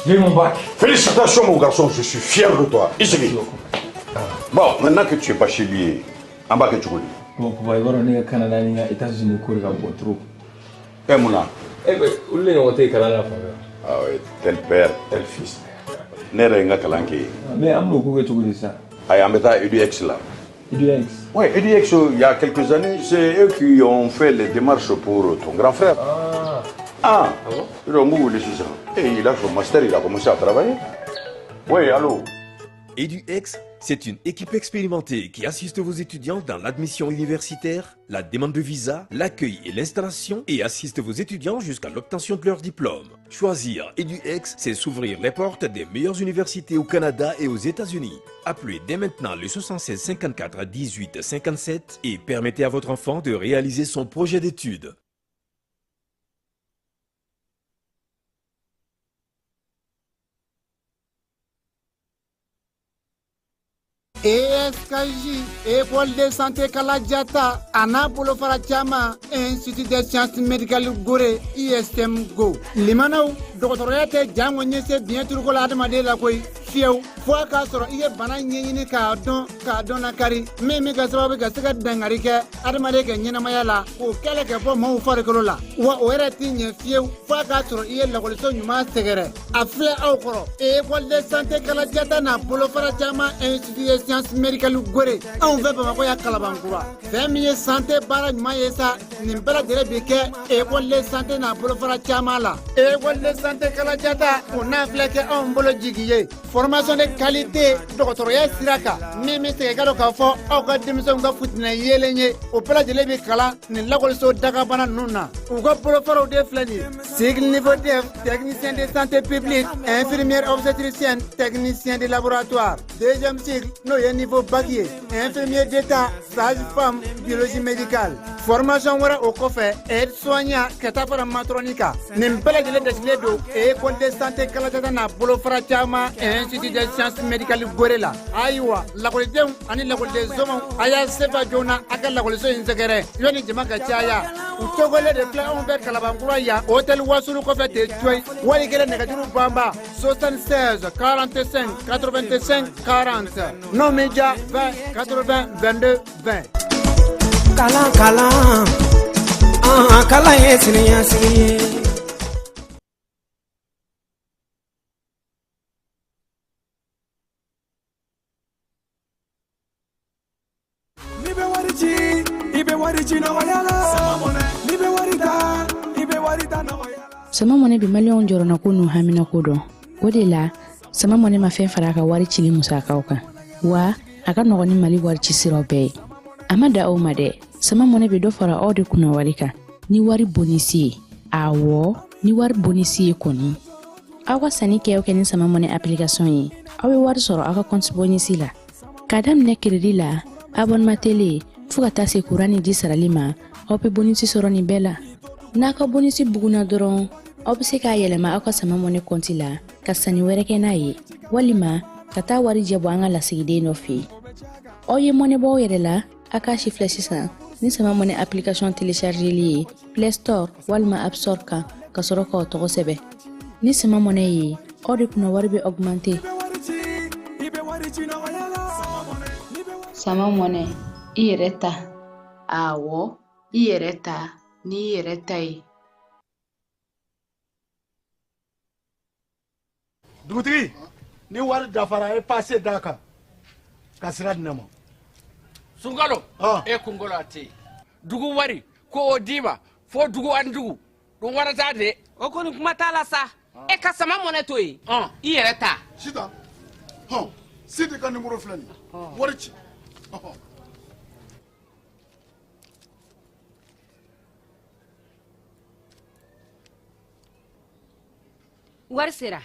J'ai eu mon bac. Félicitations, mon garçon, je suis fier de toi. Ici. Bon, maintenant que tu es bachelier, en bas que tu connais. Bon, papa, i b'a dɔn ne ka Canada ni n ka États-Unis ko de ka bon trop. Eh, mun na? Eh, mais olu de ɲɔgɔn tɛ yen kalan na fan fɛ. Ah oui, tel père, tel fils. Ne yɛrɛ ye n ka kalan kɛ yen. Mais an bɛn'o ko kɛ cogo di sisan? Ayi, an bɛ taa EDX la. EDX? Oui, EDX, il y a quelques années, c'est eux qui ont fait les démarches pour ton grand frère. Ah. Ah, ah bon? Ils ont wele sisan. Et il a son master, il a commencé à travailler. Oui, allô? EduX, c'est une équipe expérimentée qui assiste vos étudiants dans l'admission universitaire, la demande de visa, l'accueil et l'installation et assiste vos étudiants jusqu'à l'obtention de leur diplôme. Choisir EduX, c'est s'ouvrir les portes des meilleures universités au Canada et aux États-Unis. Appelez dès maintenant le 76 54 18 57 et permettez à votre enfant de réaliser son projet d'études. ESKJ, École de santé Kaladiata, a n'a bolofara caman, Institut des sciences médicales Gorée, ISM Go. Limanaw, dɔgɔtɔrɔya tɛ jango ɲɛse biɲɛ turuko la adamaden la koyi fiyewu fo a k'a sɔrɔ i ye bana ɲɛɲini k'a dɔn k'a dɔn lakari min bɛ kɛ sababu ka se ka dankari kɛ adamaden ka ɲɛnamaya la k'o kɛlɛ kɛ bɔ maaw farikolo la wa o yɛrɛ tɛ ɲɛ fiyewu fo a k'a sɔrɔ i ye lakɔliso ɲuman sɛgɛrɛ a filɛ aw kɔrɔ École de santé Kaladiata n'a bolofara caman Institut des sciences médicales Gorée anw fɛ Bamakɔ yan Kalabankura fɛn min ye santé baara ɲuman ye sa nin bɛɛ lajɛlen bi kɛ École de santé n'a bolofara caman la École de santé Kaladiata o n'a filɛ kɛ anw bolo jigi ye formation de qualité dɔgɔtɔrɔya sira kan min bɛ segin ka dɔn k'a fɔ aw ka denmisɛnw ka futinɛ yeelen ye o bɛɛ lajɛlen bɛ kalan nin lakɔliso dagabana ninnu na u ka bolofaraw de filɛ nin ye cycle niveau DEF technicien de santé publique infirmière obstétricienne technicien de laboratoire deuxième cycle n'o ye niveau bac ye infirmier d'état sage-femme biologie médicale formation wɛrɛ o kɔfɛ aide soignant ka taa fara matron kan nin bɛɛ lajɛlen dasilen don école de santé Kaladiata n'a bolofara caman institut des sciences médicales Gorée la ayiwa lakɔlidenw ani lakɔliden somaw a y'a sefa joona a ka lakɔliso in sɛgɛrɛ yanni jama ka caya u togolen de filɛ anw fɛ Kalabankura yan hôtel Wasulu kɔfɛ ten coyi wali kelen nɛgɛjuru banba 76 45 85 40 n'o min ja 20 80 22 20. Kalan kalan an kalan ye siniɲɛsigi ye. N'i bɛ wari ci, i bɛ wari ci nɔgɔya la. N'i bɛ wari ta, i bɛ wari ta nɔgɔya la. Sama Mɔnɛ bɛ maliyɛnw jɔrɔnako n'u haminako dɔn. O de la, Sama Mɔnɛ ma fɛn fara a ka wari cili musakaw kan. Wa a ka nɔgɔn ni Mali wari ci siraw bɛɛ ye. A ma da aw ma dɛ. Sama Mɔnɛ bɛ dɔ fara aw de kunna wari kan ni wari bonisi ye. Awɔ, ni wari bonisi ye kɔni. Aw ka sanni kɛ o kɛ ni Sama Mɔnɛ application ye. Aw bɛ wari sɔrɔ aw ka compte bonisi la. K'a daminɛ crédit la, abonnement télé, fo ka taa se courant ni ji sarali ma, aw bɛ bonisi sɔrɔ nin bɛɛ la. N'a ka bonisi bugunna dɔrɔn, aw bɛ se k'a yɛlɛma aw ka Sama Mɔnɛ compte la ka sanni wɛrɛ kɛ n'a ye, walima ka taa wari jɛ bɔ an ka lasigiden dɔ fɛ yen. Aw ye mɔnɛ bɔ aw yɛrɛ la, a k'a si filɛ sisan ni Sama Mɔnɛ application téléchargeli ye Play Store walima App Store kan ka sɔrɔ k'aw tɔgɔ sɛbɛn. Ni Sama Mɔnɛ ye, aw de kunna wari bɛ augmenter. Sama Mɔnɛ, i yɛrɛ ta. Awɔ, i yɛrɛ ta n'i yɛrɛ ta ye. Dugutigi, ni wari dafara e passe d'a kan ka sira di ne ma. Sunkalo, e kunkolo a tɛ yen. Dugu wari ko o d'i ma fo dugu ani dugu dun wara t'a de. O kɔni kuma t'a la sa. E ka Sama Mɔnɛ to yen. I yɛrɛ ta. Sitan, hɔn, Sidi ka numéro filɛ nin ye. Wari ci. Wari sera.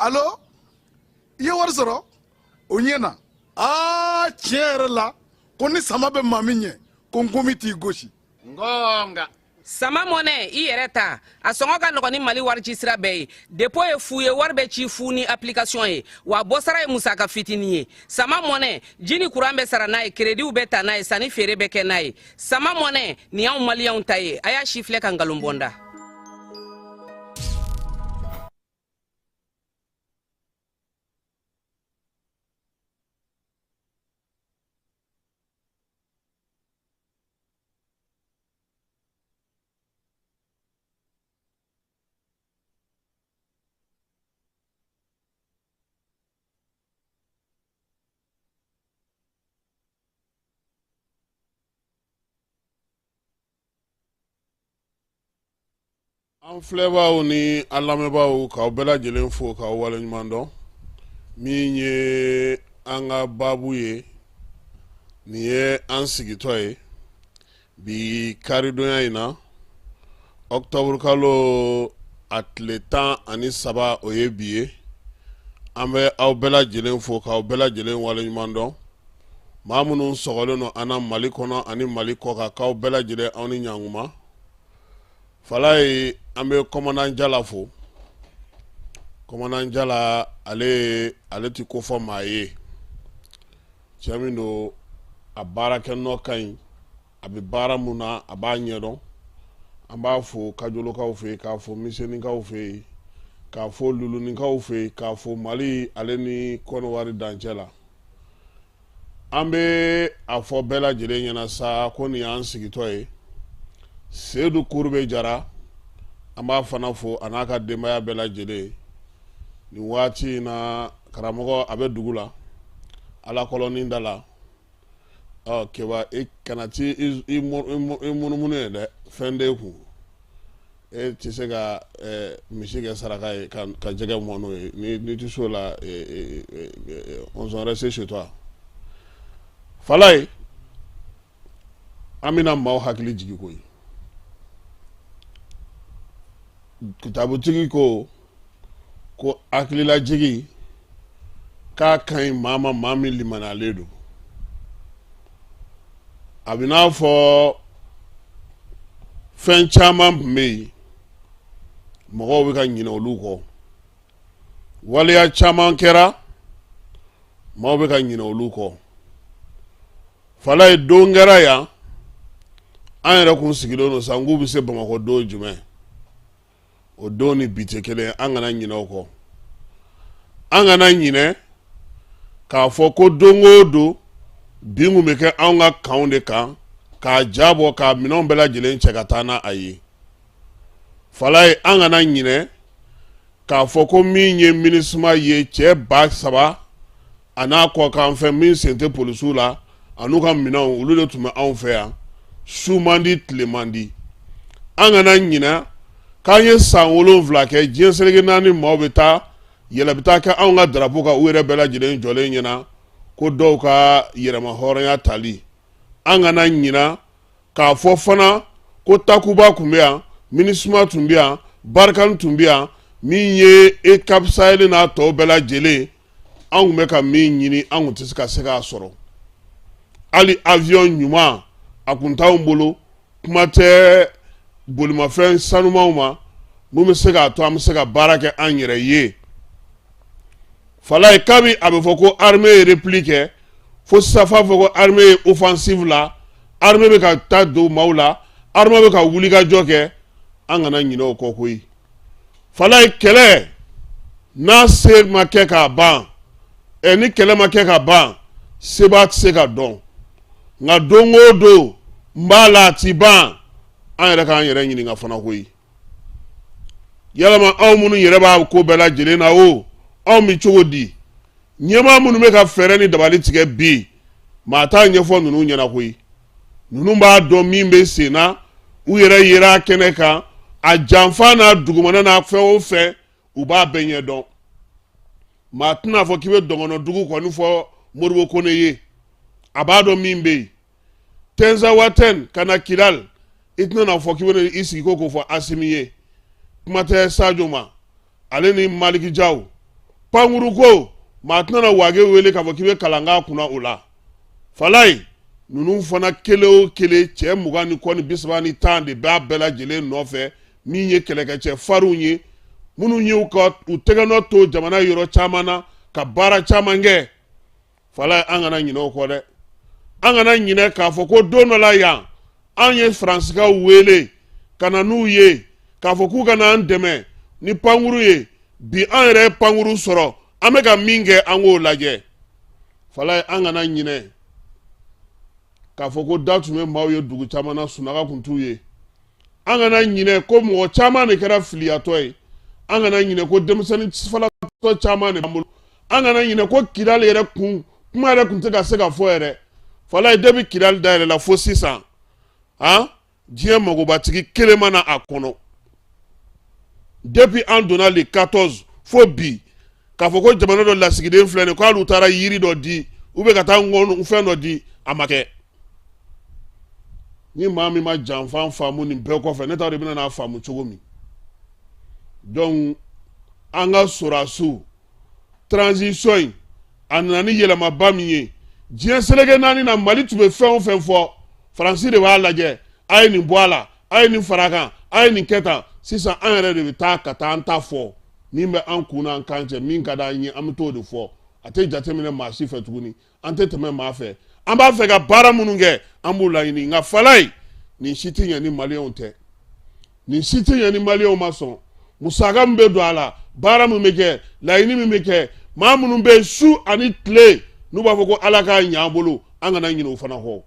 Allo, i ye wari sɔrɔ? O ɲɛ na. Aa, tiɲɛ yɛrɛ la, ko ni sama bɛ maa min ɲɛ, ko nkomi t'i gosi. Ngonga. Sama Mɔnɛ, i yɛrɛ ta, a sɔngɔ ka nɔgɔn ni Mali warici sira bɛɛ ye. Dépôt ye fu ye, wari bɛ ci fu ni application ye, wa bɔsara ye musaka fitinin ye. Sama Mɔnɛ, ji ni kuran bɛ sara n'a ye, créditw bɛ ta n'a ye, sanni feere bɛ kɛ n'a ye. Sama Mɔnɛ, nin y'anw maliyɛnw ta ye. A y'a si filɛ ka nkalon bɔ n da. An filɛbaaw ni an lamɛnbaaw, k'aw bɛɛ lajɛlen fo k'aw waleɲuman dɔn. Min ye an ka baabu ye, nin ye an sigitɔ ye bi karidonya in na, octobre kalo a tile 13, o ye bi ye. An bɛ aw bɛɛ lajɛlen fo k'aw bɛɛ lajɛlen waleɲuman dɔn. Maa minnu sɔgɔlen don an na Mali kɔnɔ ani Mali kɔkan, k'aw bɛɛ lajɛlen aw ni ɲankuma. Falaye, an bɛ commandant Jala fo. Commandant Jala, ale tɛ ko fɔ maa ye. Cɛ min don, a baarakɛ nɔ ka ɲi, a bɛ baara mun na, a b'a ɲɛdɔn. An b'a fo Kajolokaw fɛ yen, k'a fo Misenikaw fɛ yen, k'a fo Lulunikaw fɛ yen, k'a fo Mali ale ni Kɔnɔwari dancɛ la. An bɛ a fɔ bɛɛ lajɛlen ɲɛna sa ko nin y'an sigitɔ ye. Sedu Kurube Jara, an b'a fana fo a n'a ka denbaya bɛɛ lajɛlen nin waati in na. Karamɔgɔ, a bɛ dugu la Alakɔlɔni da la. Ɔ Keba, i kana ti i munumunu ye dɛ, fɛn t'e kun. E tɛ se ka misi kɛ saraka ye ka jɛgɛ mɔ n'o ye. N'i tɛ s'o la, on reste chez toi. Falaye, an bɛna maaw hakili jigin koyi. Kitabutigi ko ko hakililajigin k'a ka ɲi maa ma, maa min limaniyalen don. A bɛ n'a fɔ fɛn caman tun bɛ yen, mɔgɔw bɛ ka ɲinɛ olu kɔ. Waleya caman kɛra, maaw bɛ ka ɲinɛ olu kɔ. Falaye, don kɛra yan, an yɛrɛ kun sigilen don sa k'u bɛ se Bamakɔ don jumɛn. O don ni bi tɛ kelen. An kana ɲinɛ o kɔ. An kana ɲinɛ k'a fɔ ko don o don bin kun bɛ kɛ anw ka kanw de kan, k'a ja bɔ, k'a minɛnw bɛɛ lajɛlen cɛ ka taa n'a a ye. Falaye, an kana ɲinɛ k'a fɔ ko min ye MINUSMA ye, cɛ 3000 a n'a kɔkanfɛn min sen tɛ polisiw la an'u ka minɛnw, olu de tun bɛ anw fɛ yan. Su man di, tile man di. An kana ɲinɛ k'an ye san 7 kɛ diɲɛ seleke naani, maaw bɛ taa yɛlɛ bɛ taa kɛ anw ka drapeau kan u yɛrɛ bɛɛ lajɛlen jɔlen ɲɛna ko dɔw ka yɛrɛma hɔrɔnya tali. An kana ɲinɛ k'a fɔ fana ko Takuba tun bɛ yan, MINUSMA tun bɛ yan, Barkhane tun bɛ yan, min ye EUCAP Sahel n'a tɔw bɛɛ lajɛlen. An tun bɛ ka min ɲini, an tun tɛ se ka se k'a sɔrɔ. Hali avion ɲuman a tun t'anw bolo, kuma tɛ bolimafɛn sanumanw ma mun bɛ se k'a to an bɛ se ka baara kɛ an yɛrɛ ye. Falaye, kabi a bɛ fɔ ko armée ye repli kɛ, fo sisan f'a fɔ ko armée ye offensive la, armée bɛ ka taa don maaw la, armée bɛ ka wulikajɔ kɛ, an kana ɲinɛ o kɔ koyi. Falaye, kɛlɛ n'a se ma kɛ k'a ban, ɛ ni kɛlɛ ma kɛ ka ban, sebaa tɛ se ka dɔn. Nka don o don n b'a la, a ti ban. An yɛrɛ k'an yɛrɛ ɲininka fana koyi, yalama anw minnu yɛrɛ b'a ko bɛɛ lajɛlen na o, anw bɛ cogo di? Ɲɛmaa minnu bɛ ka fɛɛrɛ ni dabali tigɛ bi, maa t'a ɲɛfɔ ninnu ɲɛna koyi. Ninnu b'a dɔn min bɛ sen na, u yɛrɛ yera a kɛnɛ kan, a janfa n'a dugumana n'a fɛn o fɛn, u b'a bɛɛ ɲɛdɔn. Maa tɛna fɔ k'i bɛ dɔngɔnɔ dugu kɔni fɔ Modibo Kone ye, a b'a dɔn min bɛ yen. Tɛnzawatɛn ka na Kidal, i tɛna fɔ k'i bɛ i sigi ko k'o fɔ Asimi ye, kuma tɛ Sajo ma, ale ni Maliki Jaw. Pankuru ko, maa tɛna Wage wele k'a fɔ k'i bɛ kalan k'a kunna o la. Falaye, Ninnu fana kelen o kelen, cɛ 20 ni kɔ ni 30 ni de b'a bɛɛ lajɛlen nɔfɛ, min ye kɛlɛkɛcɛ farinw ye, minnu y'u ka u tɛgɛnɔ to jamana yɔrɔ caman na ka baara caman kɛ. Falaye, an kana ɲinɛ o kɔ dɛ. An kana ɲinɛ k'a fɔ ko don dɔ la yan, an ye Faransikaw wele ka na n'u ye k'a fɔ k'u ka na an dɛmɛ ni pankuru ye. Bi an yɛrɛ ye pankuru sɔrɔ, an bɛ ka min kɛ, an k'o lajɛ. Falaye, an kana ɲinɛ k'a fɔ ko da tun bɛ maaw ye dugu caman na, sunaga tun t'u ye. An kana ɲinɛ ko mɔgɔ caman de kɛra filiyatɔ ye. An kana ɲinɛ ko denmisɛnnin falatɔ caman de b'an bolo. An kana ɲinɛ ko Kidali yɛrɛ kun kuma yɛrɛ tun tɛ ka se ka fɔ yɛrɛ. Falaye, depuis Kidali dayɛlɛla fo sisan, han, diɲɛ magobatigi kelen ma na a kɔnɔ. Depuis an donna le 14 fo bi, k'a fɔ ko jamana dɔ lasigiden filɛ nin, k'ale taara yiri dɔ di ou bien ka taa ŋɔni fɛn dɔ di, a ma kɛ. Ni maa min ma janfa faamu nin bɛɛ kɔfɛ, ne t'a dɔn i bɛna n'a faamu cogo min. Donc an ka sɔrɔdasiw, transition in, a nana ni yɛlɛmaba min ye diɲɛ seleke naani na, Mali tun bɛ fɛn o fɛn fɔ, Faransi de b'a lajɛ, a ye nin bɔ a la, a ye nin fara a kan, a ye nin kɛ tan. Sisan an yɛrɛ de bɛ taa ka taa an ta fɔ. Min bɛ an kun n'an kan cɛ, min ka d'an ye, an bɛ t'o de fɔ. A tɛ jateminɛ maa si fɛ tuguni, an tɛ tɛmɛ maa fɛ. An b'a fɛ ka baara minnu kɛ, an b'u laɲini. Nka Falaye, nin si tɛ ɲɛ ni Maliyɛnw tɛ, nin si tɛ ɲɛ ni Maliyɛnw ma sɔn. Musaka min bɛ don a la, baara min bɛ kɛ, laɲini min bɛ kɛ, maa minnu bɛ yen su ani tile n'u b'a fɔ ko Ala k'a ɲɛ an bolo, an kana ɲinɛ o fana kɔ.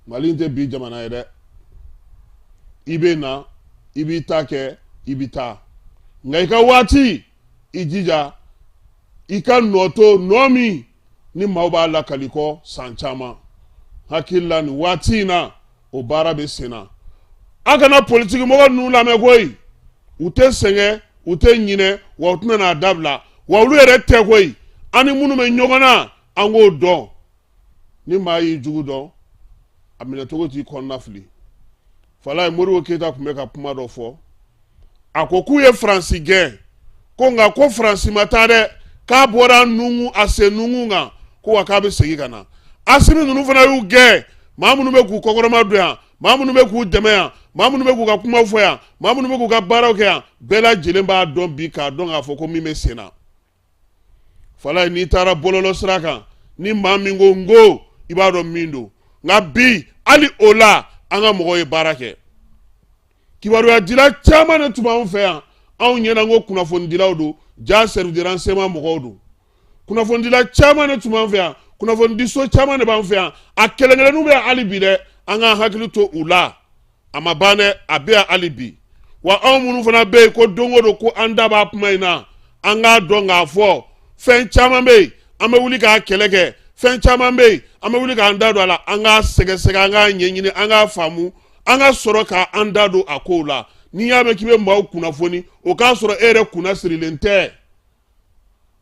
Mali tɛ bi jamana ye dɛ. I bɛ na, i b'i ta kɛ, i bɛ taa. Nka i ka waati, i jija i ka nɔ to, nɔ min ni maaw b'a lakali kɔ san caman. Hakili la, nin waati in na, o baara bɛ sen na. An kana politikimɔgɔ ninnu lamɛn koyi. U tɛ sɛgɛn, u tɛ ɲinɛ, wa u tɛna n'a dabila, wa olu yɛrɛ tɛ koyi. An ni minnu bɛ ɲɔgɔn na, an k'o dɔn. Ni maa y'i jugu dɔn, a minɛcogo t'i kɔnɔna fili. Falaye, Modibo Keyita tun bɛ ka kuma dɔ fɔ, a ko k'u ye Faransi gɛn, ko nka ko Faransi ma taa dɛ, k'a bɔra nungu a sen nungu kan, ko wa k'a bɛ segin ka na. Asimi ninnu fana y'u gɛn. Maa minnu bɛ k'u kɔkɔrɔma don yan, maa minnu bɛ k'u dɛmɛ yan, maa minnu bɛ k'u ka kumaw fɔ yan, maa minnu bɛ k'u ka baaraw kɛ yan, bɛɛ lajɛlen b'a dɔn bi k'a dɔn k'a fɔ ko min bɛ sen na. Falaye, n'i taara bɔlɔlɔ sira kan, ni maa min ko n ko, i b'a dɔn min don. Nka bi, hali o la, an ka mɔgɔw ye baara kɛ. Kibaruyadila caman de tun b'anw fɛ yan, anw ɲɛna ko kunnafonidilaw don, ja service de renseignement mɔgɔw don. Kunnafonidila caman de tun b'an fɛ yan, kunnafonidiso caman de b'an fɛ yan. A kelen kelenninw bɛ yan hali bi dɛ. An k'an hakili to u la. A ma ban dɛ, a bɛ yan hali bi. Wa anw minnu fana bɛ yen ko don o don ko an da b'a kuma in na, an k'a dɔn k'a fɔ fɛn caman bɛ yen, an bɛ wuli k'a kɛlɛ kɛ. Fɛn caman bɛ yen, an bɛ wuli k'an da don a la. An k'a sɛgɛsɛgɛ, an k'a ɲɛɲini, an k'a faamu, an ka sɔrɔ k'an da don a kow la. N'i y'a mɛn k'i bɛ maaw kunnafoni, o k'a sɔrɔ e yɛrɛ kunna sirilen tɛ.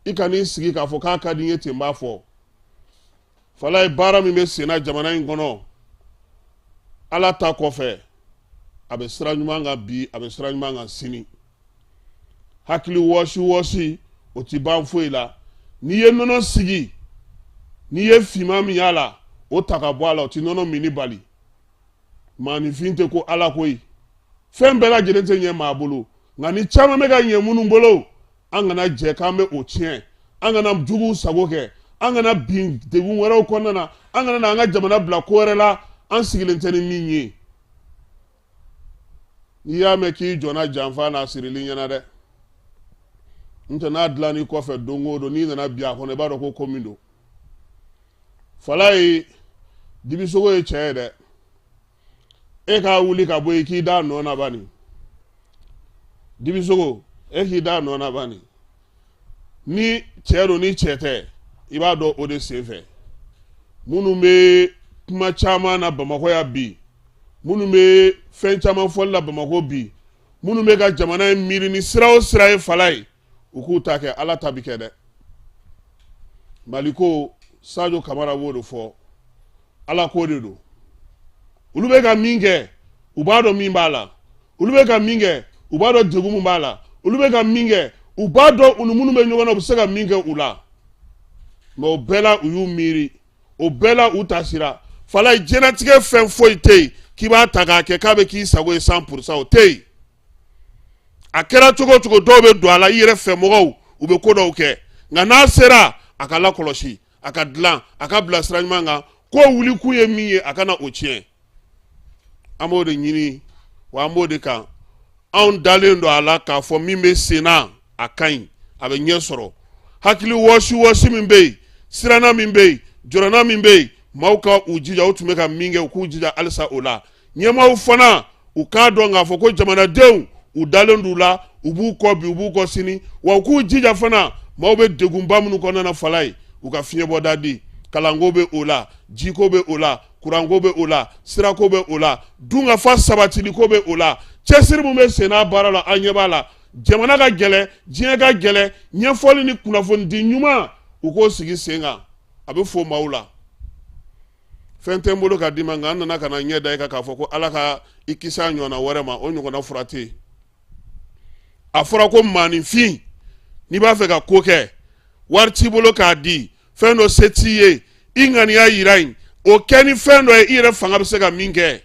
I kan'i sigi k'a fɔ k'a ka di n ye ten, n b'a fɔ. Falaye, baara min bɛ senna jamana in kɔnɔ, Ala ta kɔfɛ, a bɛ sira ɲuman kan bi, a bɛ sira ɲuman kan sini. Hakili wɔsi wɔsi, o ti ban foyi la. N'i ye nɔnɔ sigi, n'i ye finman min y'a la, o ta ka bɔ a la, o ti nɔnɔ minni bali. Maaninfin tɛ ko Ala koyi. Fɛn bɛɛ lajɛlen tɛ ɲɛ maa bolo, nka ni caman bɛ ka ɲɛ minnu bolo, an kana jɛ k'an bɛ o tiɲɛ. An kana juguw sago kɛ, an kana bin degun wɛrɛw kɔnɔna na, an kana na an ka jamana bila ko wɛrɛ la an sigilen tɛ ni min ye. N'i y'a mɛn k'i jɔnna janfa n'a sirili ɲɛna dɛ, n tɛ n'a dilann'i kɔfɛ don o don, n'i nana bi a kɔnɔ, i b'a dɔn ko ko min don. Falaye, dibisogo ye cɛ ye dɛ. E k'a wuli ka bɔ yen k'i da nɔ na bani. Dibisogo, e k'i da nɔ na bani. Ni cɛ don, ni cɛ tɛ, i b'a dɔn o de sen fɛ. Minnu bɛ kuma caman na Bamakɔ yan bi, minnu bɛ fɛn caman fɔli la Bamakɔ bi, minnu bɛ ka jamana in miiri ni sira o sira ye, Falaye, u k'u ta kɛ, Ala ta bi kɛ dɛ. Mali ko, Sadio Kamara b'o de fɔ, Ala ko de don. Olu bɛ ka min kɛ, u b'a dɔn min b'a la. Olu bɛ ka min kɛ, u b'a dɔn degun min b'a la. Olu bɛ ka min kɛ, u b'a dɔn u ni minnu bɛ ɲɔgɔn na, u bɛ se ka min kɛ u la. Mais o bɛɛ la, u y'u miiri. O bɛɛ la u tasira. Falaye, diɲɛnatigɛ fɛn foyi tɛ yen k'i b'a ta k'a kɛ k'a bɛ k'i sago ye 100%, o tɛ yen. A kɛra cogo o cogo, dɔw bɛ don a la, i yɛrɛ fɛ mɔgɔw, u bɛ ko dɔw kɛ, nka n'a sera a ka lakɔlɔsi, a ka dilan, a ka bila sira ɲuman kan. Ko wulikun ye min ye, a kana o tiɲɛ. An b'o de ɲini, wa an b'o de kan. Anw dalen don a la k'a fɔ min bɛ sen na, a ka ɲi, a bɛ ɲɛ sɔrɔ. Hakili wɔsi wɔsi min bɛ yen, siranna min bɛ yen, jɔrɔna min bɛ yen, maaw ka u jija, u tun bɛ ka min kɛ, u k'u jija halisa o la. Ɲɛmaaw fana, u k'a dɔn k'a fɔ ko jamanadenw, u dalen d'u la, u b'u kɔ bi, u b'u kɔ sini, wa u k'u jija fana. Maaw bɛ degunba minnu kɔnɔna na, Falaye, u ka fiɲɛbɔda di. Kalanko bɛ o la, jiko bɛ o la, kuranko bɛ o la, sirako bɛ o la, dunkafa sabatiliko bɛ o la. Cɛsiri min bɛ sen n'a baara la, an ɲɛ b'a la. Jamana ka gɛlɛn, diɲɛ ka gɛlɛn, ɲɛfɔli ni kunnafonidi ɲuman, u k'o sigi sen kan, a bɛ fo maaw la. Fɛn tɛ n bolo ka d'i ma, nka n nana ka na ɲɛ da i kan k'a fɔ ko Ala ka i kisi a ɲɔgɔnna wɛrɛ ma. O ɲɔgɔnna fura tɛ yen. A fɔra ko maaninfin, n'i b'a fɛ ka ko kɛ, wari t'i bolo k'a di, fɛn dɔ se t'i ye, i ŋaniya yira yen, o kɛ ni fɛn dɔ ye i yɛrɛ fanga bɛ se ka min kɛ.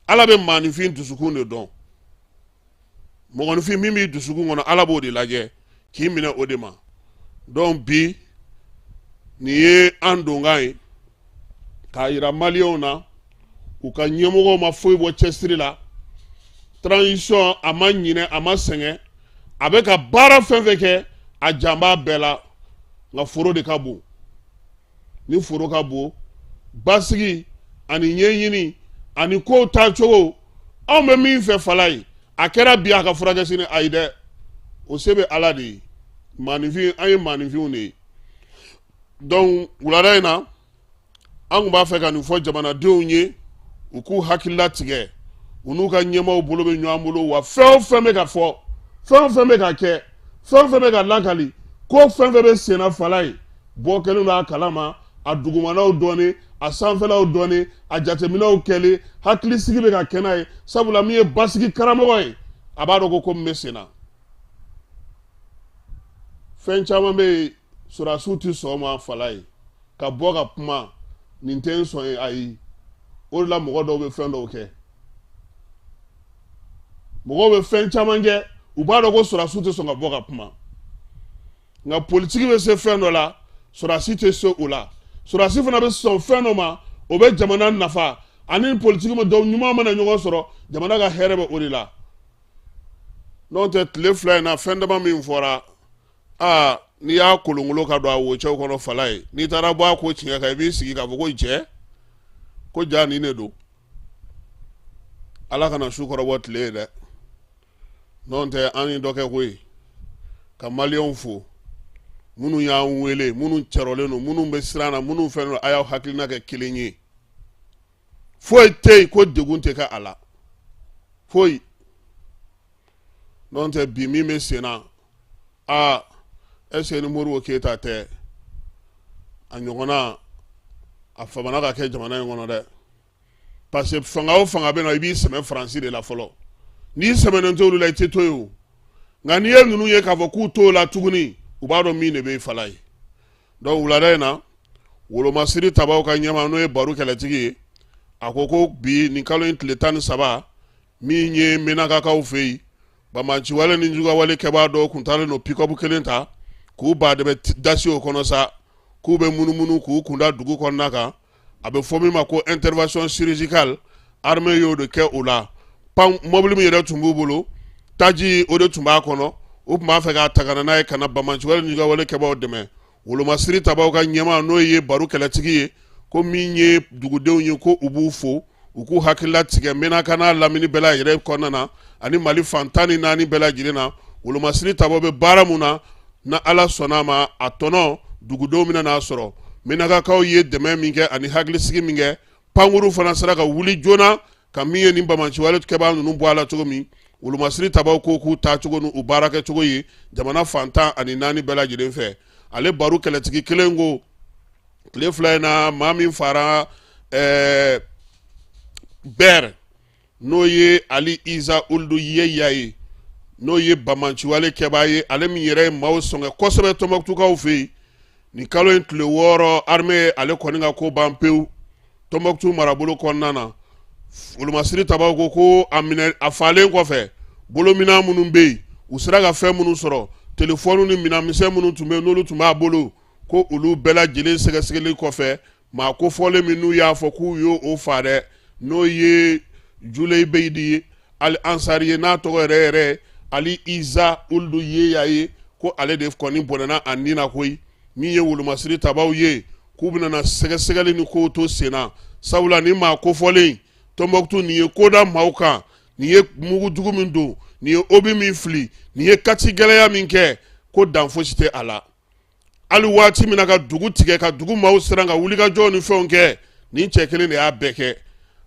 Ala bɛ maaninfin dusukun de dɔn. Mɔgɔninfin min b'i dusukun kɔnɔ, Ala b'o de lajɛ k'i minɛ o de ma. Donc bi nin ye an donkan ye k'a yira maliyɛnw na, u ka ɲɛmɔgɔw ma foyi bɔ cɛsiri la. Transition, a ma ɲinɛ, a ma sɛgɛn, a bɛ ka baara fɛn fɛn kɛ, a jan b'a bɛɛ la. Nka foro de ka bon. Ni foro ka bon, basigi ani ɲɛɲini ani kow taacogo, anw bɛ min fɛ, Falaye, a kɛra bi, a ka furakɛ sini, ayi dɛ, o se bɛ Ala de ye. Maaninfin, an ye maaninfinw de ye. Donc wulada in na, an tun b'a fɛ ka nin fɔ jamanadenw ye, u k'u hakili latigɛ, u n'u ka ɲɛmaaw bolo bɛ ɲɔgɔn bolo. Wa fɛn o fɛn bɛ ka fɔ, fɛn o fɛn bɛ ka kɛ, fɛn o fɛn bɛ ka lakali, ko fɛn fɛn bɛ senna, Falaye, bɔ kɛlen don a kalama, a dugumanaw dɔɔni, a sanfɛlaw dɔɔni, a jateminɛw kɛlen, hakilisigi bɛ ka kɛ n'a ye. Sabula min ye basigi karamɔgɔ ye, a b'a dɔn ko ko min bɛ sen na, fɛn caman bɛ yen, sɔrɔdasiw tɛ sɔn o ma. Falaye, ka bɔ ka kuma, nin tɛ n sɔn ye, ayi. O de la mɔgɔ dɔw bɛ fɛn dɔw kɛ, mɔgɔw bɛ fɛn caman kɛ, u b'a dɔn ko sɔrɔdasiw tɛ sɔn ka bɔ ka kuma. Nka politiki bɛ se fɛn dɔ la, sɔrɔdasi tɛ se o la. Sɔrɔdasi fana bɛ sɔn fɛn dɔ ma, o bɛ jamana nafa, ani politiki ma dɔw ɲuman mana ɲɔgɔn sɔrɔ, jamana ka hɛrɛ bɛ o de la. N'o tɛ, tile 2 in na, fɛn dama min fɔra, aa, n'i y'a kolonkolon ka don a wocɛw kɔnɔ, Falaye, n'i taara bɔ a ko tiɲɛ kan, i b'i sigi k'a fɔ ko jɛ ko ja nin de don. Ala kana su kɔrɔbɔ tile ye dɛ. N'o tɛ, an ye dɔ kɛ koyi. Ka maliyɛnw fo, minnu y'an wele, minnu cɛrɔlen don, minnu bɛ siran na, minnu fɛn don, a y'aw hakilina kɛ kelen ye. Foyi tɛ yen ko degun tɛ kɛ a la, foyi. N'o tɛ, bi min bɛ sen na, aa, est-ce que ni Modibo Keyita tɛ, a ɲɔgɔnna a famana ka kɛ jamana in kɔnɔ dɛ. Parce que fanga o fanga bɛ na, i b'i sɛmɛ Faransi de la fɔlɔ. N'i sɛmɛnen t'olu la, i tɛ to yen o. Nka n'i ye ninnu ye k'a fɔ k'u t'o la tuguni, u b'a dɔn min de bɛ yen, Falaye. Donc wulada in na, wolomasiri tabaw ka ɲɛmaa, n'o ye Baru Kɛlɛtigi ye, a ko ko bi nin kalo in tile 13, min ye Menakakaw fɛ yen, banbaanciwale ni jugawale kɛbaa dɔw kun taalen don pick-up kelen ta k'u ba de bɛ dasi o kɔnɔ sa, k'u bɛ munumunu k'u kunda dugu kɔnɔna kan. A bɛ fɔ min ma ko intervention chirurgicale, armée y'o de kɛ o la. Pan mobili min yɛrɛ tun b'u bolo, taji o de tun b'a kɔnɔ, u tun b'a fɛ k'a ta ka na n'a ye ka na banbaanciwale ni jugawale kɛbaaw dɛmɛ. Wolomasiri tabaw ka ɲɛmaa, n'o ye Baru Kɛlɛtigi ye, ko min ye dugudenw ye, ko u b'u fo, u k'u hakili latigɛ Menaka n'a lamini bɛɛ lajɛlen kɔnɔna na ani Mali fan 14 bɛɛ lajɛlen na. Wolomasiri tabaw bɛ baara mun na, na Ala sɔnna a ma, a tɔnɔ dugudenw bɛna n'a sɔrɔ. Menakakaw ye dɛmɛ min kɛ ani hakilisigi min kɛ, pankuru fana sera ka wuli joona ka min ye nin banbaanciwale kɛbaa ninnu bɔ a la cogo min. Wolomasiri tabaw ko k'u taacogo n'u baarakɛcogo ye jamana fan 14 bɛɛ lajɛlen fɛ. Ale Baru Kɛlɛtigi kelen ko tile 2 in na, maa min fara bɛɛ, n'o ye Ali Iza Uludu Yeya ye, n'o ye banbaanciwale kɛbaa ye, ale min yɛrɛ ye maaw sɔngɛ kosɛbɛ Tɔnbɔkutukaw fɛ yen. Nin kalo in tile 6, armée ale kɔni ka ko ban pewu Tɔnbɔkutu marabolo kɔnɔna na. Wolomasiri tabaw ko ko a minɛ a faalen kɔfɛ, bolominɛn minnu bɛ yen, u sera ka fɛn minnu sɔrɔ, telefɔni ni minɛn misɛn minnu tun bɛ yen, n'olu tun b'a bolo, ko olu bɛɛ lajɛlen sɛgɛsɛgɛli kɔfɛ, maa kofɔlen min n'u y'a fɔ k'u y'o o fa dɛ, n'o ye Juleyibidi ye, Ali Ansari ye, n'a tɔgɔ yɛrɛ yɛrɛ Ali Iza Uludu Yeya ye, ko ale de kɔni bɔnɛna a ni na koyi. Min ye wolomasiri tabaw ye, k'u bɛna na sɛgɛsɛgɛli ni kow to sen na, sabula ni maa kofɔlen Tɔnbɔkutu nin ye ko da maaw kan, nin ye mugujugu min don, nin ye obus min fili, nin ye kati gɛlɛya min kɛ, ko dan fosi tɛ a la. Hali waati min na ka dugu tigɛ, ka dugu maaw siran, ka wulikajɔ ni fɛnw kɛ, nin cɛ kelen de y'a bɛɛ kɛ.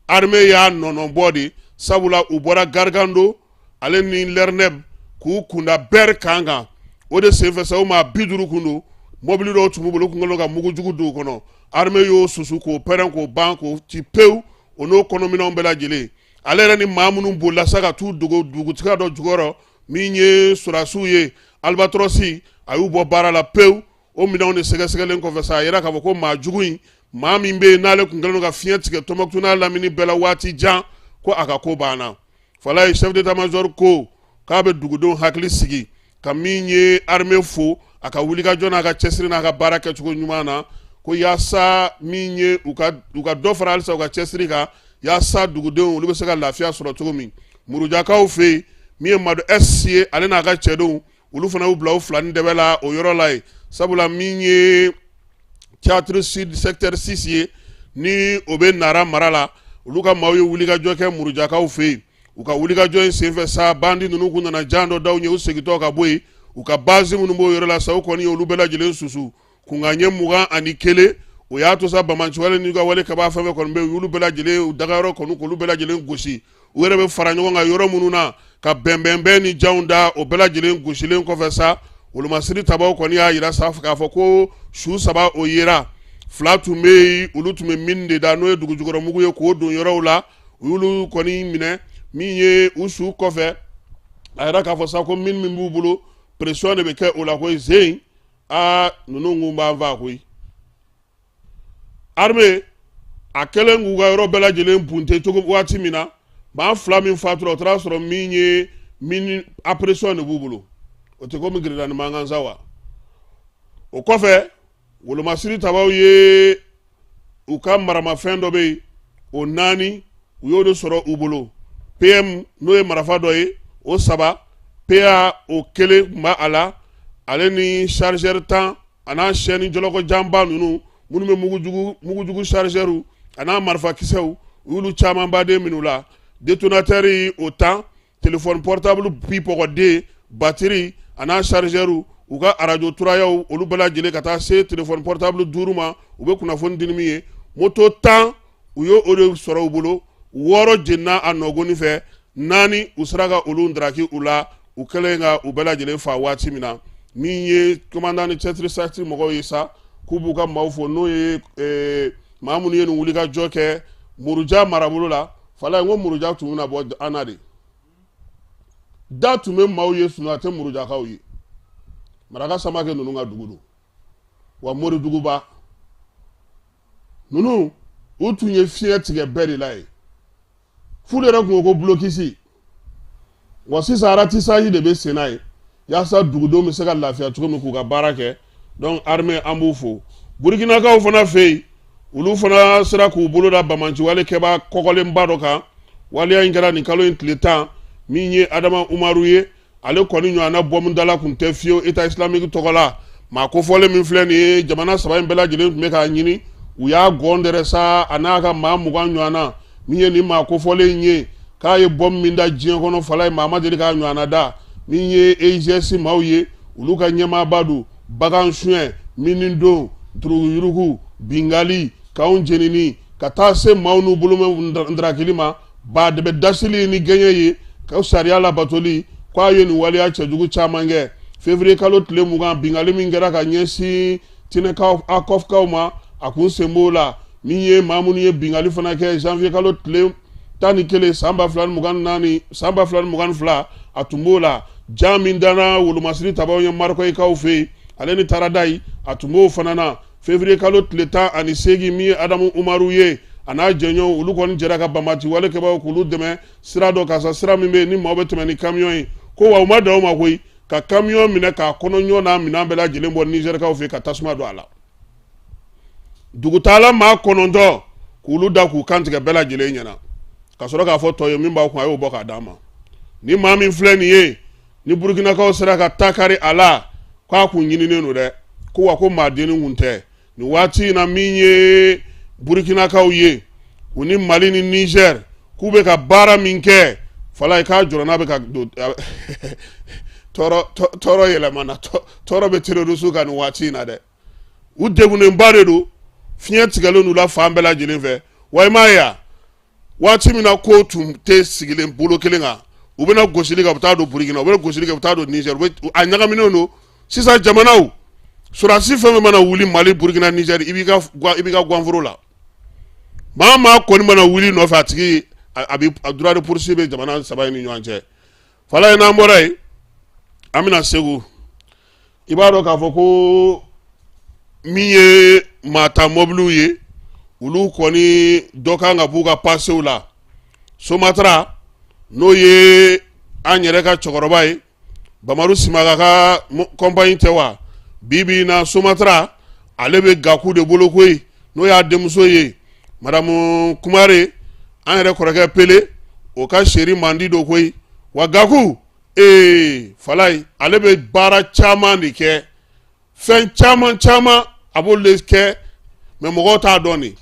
Armée y'a nɔnɔbɔ de, sabula u bɔra Gargando ale ni Lɛrnɛb k'u kunda Bɛri kan kan. O de senfɛ sa, o maa 50 kun don, mɔbili dɔw tun b'u bolo, kun kɛlen ka mugujugu don o kɔnɔ. Armée y'o susu k'o pɛrɛn k'o ban k'o ci pewu, o n'o kɔnɔminɛnw bɛɛ lajɛlen. Ale yɛrɛ ni maa minnu bolila sa ka t'u dogo dugutigiya dɔ jukɔrɔ, min ye sɔrɔdasiw ye, Albatrosi, a y'u bɔ baara la pewu. O minɛnw de sɛgɛsɛgɛlen kɔfɛ sa, a yira k'a fɔ ko maa jugu in, maa min bɛ yen n'ale tun kɛlen don ka fiɲɛ tigɛ Tɔnbɔkutu n'a lamini bɛɛ la waati jan, ko a ka ko banna. Falaye, chef d'état major ko k'a bɛ dugudenw hakili sigi, ka min ye armée fo a ka wulikajɔ n'a ka cɛsiri n'a ka baara kɛcogo ɲuman na, ko yaasa min ye u ka dɔ fara halisa u ka cɛsiri kan, yaasa dugudenw olu bɛ se ka lafiya sɔrɔ cogo min. Murujakaw fɛ yen, min ye Madu S ye, ale n'a ka cɛdenw, olu fana y'u bila u fila ni dɛbɛ la o yɔrɔ la yen, sabula min ye théâtre sud secteur 6 ye, ni o bɛ Nara mara la, olu ka maaw ye wulikajɔ kɛ Murujakaw fɛ yen. U ka wulikajɔ in senfɛ sa, bandi ninnu kun nana jan dɔ da u ɲɛ u segintɔ ka bɔ yen. U ka base minnu b'o yɔrɔ la sa, u kɔni ye olu bɛɛ lajɛlen susu kunkan ɲɛ 21. O y'a to sa, banbaanciwale n'u ka wale kaba fɛn fɛn kɔni bɛ yen, u y'olu bɛɛ lajɛlen u dagayɔrɔ kɔni k'olu bɛɛ lajɛlen gosi. U yɛrɛ bɛ fara ɲɔgɔn kan yɔrɔ minnu na ka bɛnbɛnbɛn ni janw da, o bɛɛ lajɛlen gosilen kɔfɛ sa, wolomasiri tabaw kɔni y'a jira sa k'a fɔ ko su 3 o yera, 2 tun bɛ yen, olu tun bɛ mine de da, n'o ye dugujukɔrɔmugu ye, k'o don yɔrɔw la. U y'olu kɔni minɛ. Min ye u su kɔfɛ, a yira k'a fɔ sa ko mine min b'u bolo, pression de bɛ kɛ o la koyi. Zen aa, ninnu kun b'an faa koyi. Armée a kɛlen k'u ka yɔrɔ bɛɛ lajɛlen bunte cogo waati min na, maa 2 min fatura, o taara sɔrɔ min ye mine à pression de b'u bolo. O tɛ komi grenade mankan sa wa. O kɔfɛ, wolomasiri tabaw ye u ka maramafɛn dɔ bɛ yen, o 4, u y'o de sɔrɔ u bolo. PM, n'o ye marafa dɔ ye, o 3, PA o 1 tun b'a la, ale ni chargeur 10, a n'a chaîne jɔlɔkɔjanba ninnu minnu bɛ mugujugu chargeur a n'a marifakisɛw, u y'olu camanba de minɛ u la. Détonateur o 10, téléphone portable pipɔgɔden, batterie a n'a chargeur, u ka arajo turayaw, olu bɛɛ lajɛlen, ka taa se téléphone portable 5 ma, u bɛ kunnafoni di ni min ye. Moto 10, u y'o o de sɔrɔ u bolo. 6 jenina a nɔgɔni fɛ, 4, u sera ka olu ndaraki u la, u kɛlen ka u bɛɛ lajɛlen fa waati min na. Min ye commandant ni cɛsiri sati mɔgɔw ye sa, k'u b'u ka maaw fo, n'o ye maa minnu ye nin wulikajɔ kɛ Muruja marabolo la. Falaye, n ko Muruja tun bɛna bɔ an na de, da tun bɛ maaw ye sunɔgɔ tɛ Murujakaw ye. Maraka Samakɛ ninnu ka dugu don wa, Moriduguba ninnu, u tun ye fiɲɛ tigɛ bɛɛ de la ye, f'u yɛrɛ tun ko ko blocus wa. Sisan ratissage de bɛ sen na ye, yaasa dugudenw bɛ se ka lafiya cogo min k'u ka baara kɛ. Donc armée, an b'u fo. Burukinakaw fana fɛ yen, olu fana sera k'u bolo da banbaanciwale kɛbaa kɔkɔlenba dɔ kan. Waleya in kɛra nin kalo in tile 10. Min ye Adama Umaru ye, ale kɔni ɲɔgɔnna bɔmudala tun tɛ fiyewu État islamique tɔgɔ la. Maa kofɔlen min filɛ nin ye, jamana 3 in bɛɛ lajɛlen tun bɛ k'a ɲini, u y'a gɔn dɛrɛ sa, a n'a ka maa 20 ɲɔgɔnna. Min ye nin maa kofɔlen in ye, k'a ye bɔmu min da diɲɛ kɔnɔ, Falaye, maa ma deli k'a ɲɔgɔnna da. Min ye EIGS maaw ye, olu ka ɲɛmaaba don, bagan suɲɛ, mine don, duruguyurugu, bingali, kanw jenini, ka taa se maaw n'u bolomɛnw ndarakili ma, baadɛbɛ dasili ni gɛɲɛ ye, ka sariya labatoli, k'a ye nin waleya cɛjugu caman kɛ. Février kalo tile 20, bingali min kɛra ka ɲɛsin Tinɛkaw Akɔfkaw ma, a kun sen b'o la. Min ye maa minnu ye bingali fana kɛ janvier kalo tile 11 san 2024, san 2022, a tun b'o la. Jan min danna wolomasiri tabaw ye Marikɔyikaw fɛ yen, Ale ni Taradayi a tun b'o fana na. Février kalo tile 18, min ye Adamu Umaru ye, a n'a jɛɲɔgɔnw, olu kɔni jɛra ka banbaanci wale kɛbaaw k'olu dɛmɛ sira dɔ kan sa, sira min bɛ yen ni maaw bɛ tɛmɛ ni camion ye. Ko wa u ma dan o ma koyi, ka camion minɛ k'a kɔnɔ ɲɔ n'a minɛn bɛɛ lajɛlen bɔ Nizɛrikaw fɛ ka tasuma don a la. Dugutaala maa 9 k'olu da k'u kantigɛ bɛɛ lajɛlen ɲɛna, ka sɔrɔ k'a fɔ tɔ ye min b'aw kun a y'o bɔ k'a d'an ma. Ni maa min filɛ nin ye, ni Burukinakaw sera ka ta kari a la, k'a kun ɲininen don dɛ. Ko wa ko maa dennin kun tɛ nin waati in na. Min ye Burukinakaw ye, u ni Mali ni Nizɛri k'u bɛ ka baara min kɛ, Falayi, k'a jɔrɔna bɛ ka don tɔɔrɔ yɛlɛmana, tɔɔrɔ bɛ terroriste kan nin waati in na dɛ. U degunnenba de don, fiɲɛ tigɛlen d'u la fan bɛɛ lajɛlen fɛ. Wa i m'a ye wa, waati min na ko tun tɛ sigilen bolo kelen kan, u bɛna gosili kɛ, u bɛ taa don Burukina, u bɛna gosili kɛ, u bɛ taa don Nizɛri, a ɲagaminen don sisan. Jamanaw sɔrɔdasi fɛn fɛn mana wuli Mali, Burukina, Nizɛri, i b'i ka ganforo la. Maa maa kɔni mana wuli nɔfɛ, a tigi a bɛ droit de poursuite bɛ jamana saba in ni ɲɔgɔn cɛ. Falayi, n'an bɔra yen, an bɛna Segu. I b'a dɔn k'a fɔ ko min ye maata mɔbiliw ye, olu kɔni dɔ kan ka b'u ka pasew la. Somatra, n'o ye an yɛrɛ ka cɛkɔrɔba ye, Bamaru Simaga ka kɔnpaɲi tɛ wa? Bi bi in na, Somatra ale bɛ Gaku de bolo koyi, n'o y'a denmuso ye, madamu Kumare, an yɛrɛ kɔrɔkɛ Pele, o ka seri mandi don koyi. Wa Gaku ee, Falayi, ale bɛ baara caman de kɛ, fɛn caman caman a b'olu de kɛ, mais mɔgɔw t'a dɔn de.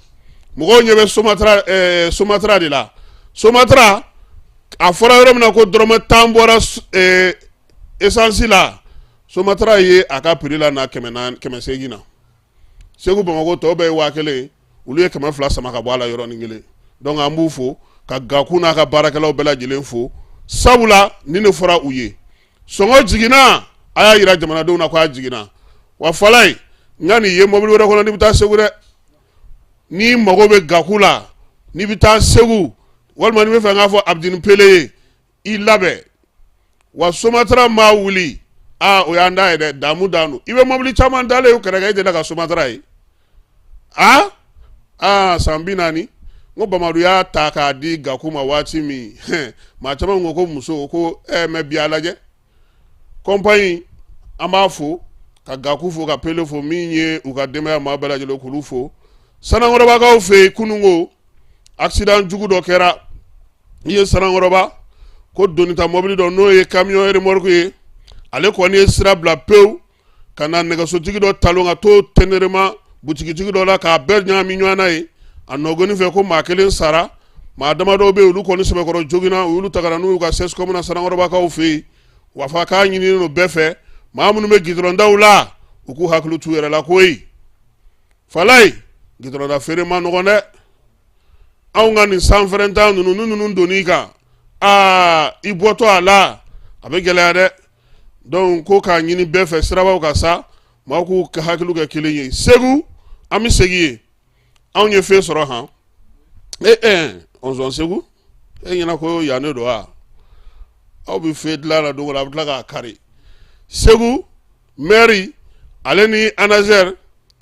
Mɔgɔw ɲɛ bɛ Somatra de la. Somatra, a fɔra yɔrɔ min na ko dɔrɔmɛ 10 bɔra esansi la, Somatra ye a ka prix la na 400, 800 na. Segu, Bamakɔ tɔw bɛɛ ye 1000, olu ye 200 sama ka bɔ a la yɔrɔnin kelen. Donc an b'u fo, ka Gaku n'a ka baarakɛlaw bɛɛ lajɛlen fo, sabula ni ne fɔra u ye, sɔngɔ jiginna, a y'a yira jamanadenw na ko a jiginna. Wa Falayi, n ka nin ye mobili wɛrɛ kɔnɔ n'i bɛ taa Segu dɛ. N'i mago bɛ Gaku la, n'i bɛ taa Segu, walima n'i bɛ fɛ n k'a fɔ Abudini Pele ye, i labɛn. Wa Somatra maa wuli, aa, o y'an da ye dɛ. Damu dan don, i bɛ mobili caman dalen ye kɛrɛ kan, e delila ka Somatra ye? Aa aa, san 40 n ko Bamadu y'a ta k'a di Gaku ma waati min, maa caman ko ko muso ko ɛɛ. Mais bi a lajɛ, kɔnpaɲi, an b'a fo, ka Gaku fo, ka Pele fo, min ye u ka denbaya maa bɛɛ lajɛlen k'olu fo. Sanankɔrɔbakaw fɛ yen, kununko accident jugu dɔ kɛra i ye Sanankɔrɔba, ko donita mɔbili dɔ, n'o ye camion remorque ye, ale kɔni ye sira bila pewu ka na nɛgɛsotigi dɔ talon ka t'o tɛnɛrɛma butigitigi dɔ la k'a bɛɛ ɲagami ɲɔgɔn na ye a nɔgɔni fɛ. Ko maa kelen sara, maa damadɔw bɛ yen, olu kɔni sɛbɛkɔrɔ joginna, u y'olu ta ka na n'u y'u ka CSCOM na Sanankɔrɔbakaw fɛ yen. Wa fa k'a ɲininen don bɛɛ fɛ, maa minnu bɛ gidɔrɔndaw la, u k'u hakili t'u yɛrɛ la koyi. Falayi, gidɔrɔnda feere ma nɔgɔn dɛ. Anw ka nin sanfɛrɛntan ninnu, ni ninnu donn'i kan, aa, i bɔtɔ a la, a bɛ gɛlɛya dɛ. Donc ko k'a ɲini bɛɛ fɛ, sirabaw ka sa, maaw k'u hakiliw kɛ kelen ye. Segu, an bɛ segin yen. Anw ye fɛn sɔrɔ han. E ɛ ɔnzɔn, Segu, e ɲɛna ko yan ne don wa? Aw bɛ fɛn dilan la don o don, a bɛ tila k'a kari. Segu maire, ale ni ANASER,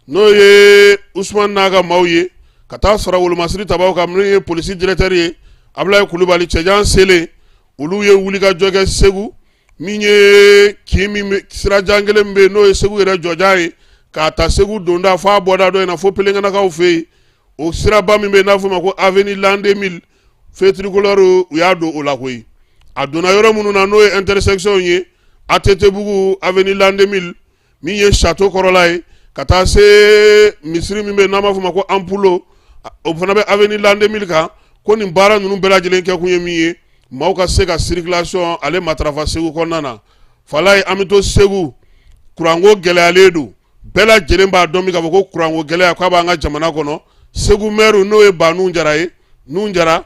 n'o ye Usumani n'a ka maaw ye, ka taa sɔrɔ wolomasiri tabaw kan, min ye polisi directeur ye, Abulayi Kulubali cɛjan selen, olu ye wulikajɔ kɛ Segu. Min ye kin min sirajan kelen min bɛ yen, n'o ye Segu yɛrɛ jɔjan ye, k'a ta Segu donda f'a bɔda dɔ in na fo Pelenkanakaw fɛ yen, o siraba min bɛ yen n'a fɔ o ma ko avenue l'an 2000, feu tricolore u y'a don o la koyi. A donna yɔrɔ minnu na, n'o ye intersection ye, ATT bugu, avenue l'an 2000, min ye château kɔrɔla ye, ka taa se misiri min bɛ yen n'an b'a fɔ o ma ko Ampulo, o fana bɛ avenue l'an 2000 kan. Ko nin baara ninnu bɛɛ lajɛlen kɛ kun ye min ye, maaw ka se ka circulation ale matarafa Segu kɔnɔna na. Falayi, an bɛ to Segu. Kuranko gɛlɛyalen don, bɛɛ lajɛlen b'a dɔn min k'a fɔ ko kuranko gɛlɛya k'a b'an ka jamana kɔnɔ. Segu maire, n'o ye Banu Jara ye, Nun Jara,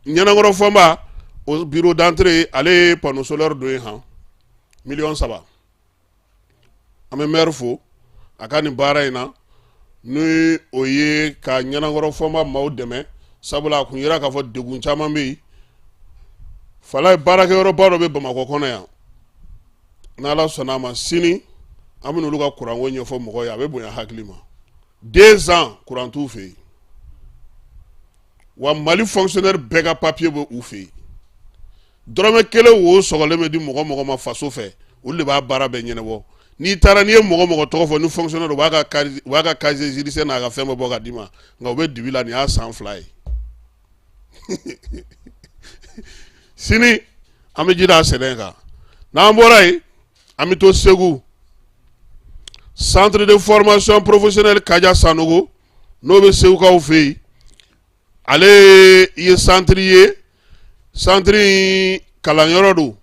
Ɲɛnankɔrɔ Fɔnba, o bureau d'entrée, ale ye panneau solaire don yen han, miliyɔn 3. An bɛ maire fo a ka nin baara in na, ni o ye ka Ɲɛnankɔrɔ Fɔnba maaw dɛmɛ, sabula a kun yira k'a fɔ degun caman bɛ yen. Falayi, baarakɛyɔrɔba dɔ bɛ Bamakɔ kɔnɔ yan, n'Ala sɔnna a ma, sini An bɛna olu ka kuranko ɲɛfɔ mɔgɔw ye, a bɛ bonya hakili ma. 2 ans kuran t'u fɛ yen. Wa Mali fonctionnaire bɛɛ ka papier bɛ u fɛ yen. Dɔrɔmɛ kelen wo sɔgɔlen bɛ di mɔgɔ mɔgɔ ma faso fɛ, olu de b'a baara bɛɛ ɲɛnabɔ. N'i taara, n'i ye mɔgɔ mɔgɔ tɔgɔ fɔ ni fonctionnaire, u b'a ka casier judiciaire n'a ka fɛn bɛɛ bɔ ka d'i ma. Nka u bɛ dibi la, nin y'a san 2 ye. Sini an bɛ ji da sɛnɛ kan. N'an bɔra yen, an bɛ to Segu, centre de formation professionnelle Kaja Sanogo, n'o bɛ Segukaw fɛ yen. Ale ye centre ye, centre in kalanyɔrɔ don,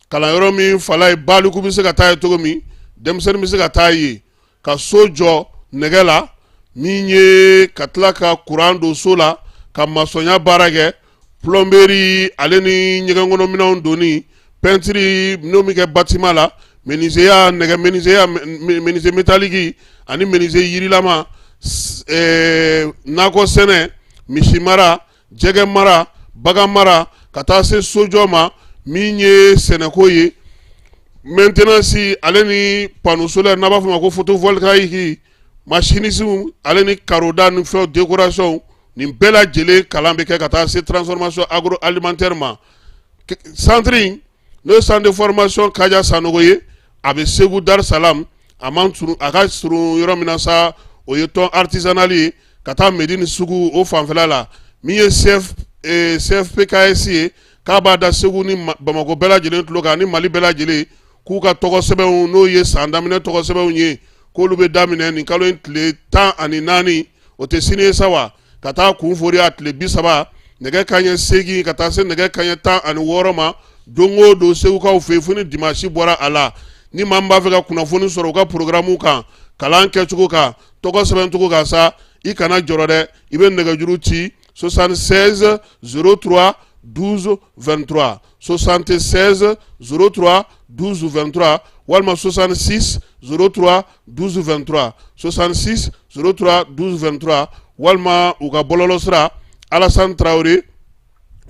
kalanyɔrɔ min fala ye, baliku bɛ se ka taa yen cogo min, denmisɛnnin bɛ se ka taa yen ka so jɔ nɛgɛ la, min ye ka tila ka kuran don so la, ka masɔnya baara kɛ, plomberie ale ni ɲɛgɛnkɔnɔminɛnw donni, peinture n'o bɛ kɛ bâtiment la, menuisier nɛgɛ, menuisier, menuisier métallique ani menuisier yirilama, nakɔ sɛnɛ, misi mara, jɛgɛ mara, bagan mara, ka taa se sojɔ ma, min ye sɛnɛko ye, maintenance ale ni panneau solaire n'a b'a fɔ ma ko photovoltaïque, machinisme ale ni carreau ni fɛnw, décoration, nin bɛɛ lajɛlen kalan bɛ kɛ, ka taa se transformation agroalimentaire ma. Centre in, n'o ye centre de formation Kaja Sanogo ye, a bɛ Segu, Dar Salam. A man surun, a ka surun yɔrɔ min na sa, o ye tɔn artisanal ye, ka taa Medini sugu o fanfɛla la. Min ye CFPKS ye, k'a b'a da Segu ni Bamakɔ bɛɛ lajɛlen tulo kan ani Mali bɛɛ lajɛlen, k'u ka tɔgɔ sɛbɛnw, n'o ye san daminɛ tɔgɔ sɛbɛnw ye, k'olu bɛ daminɛ nin kalo in tile 14, o tɛ sini ye sa wa, ka taa kun fori a tile 30, nɛgɛ kanɲɛ 8 ka taa se nɛgɛ kanɲɛ 16 ma, don o don Segukaw fɛ yen, fo ni dimanche bɔra a la. Ni maa min b'a fɛ ka kunnafoni sɔrɔ u ka programme kan, kalan kɛcogo kan, tɔgɔ sɛbɛncogo kan sa, i kana jɔrɔ dɛ, i bɛ nɛgɛjuru ci 76 03 12 23, 76 03 12 23, walima 66 03 12 23, 66 03 12 23, walima u ka bɔlɔlɔ sira Alassane Traoré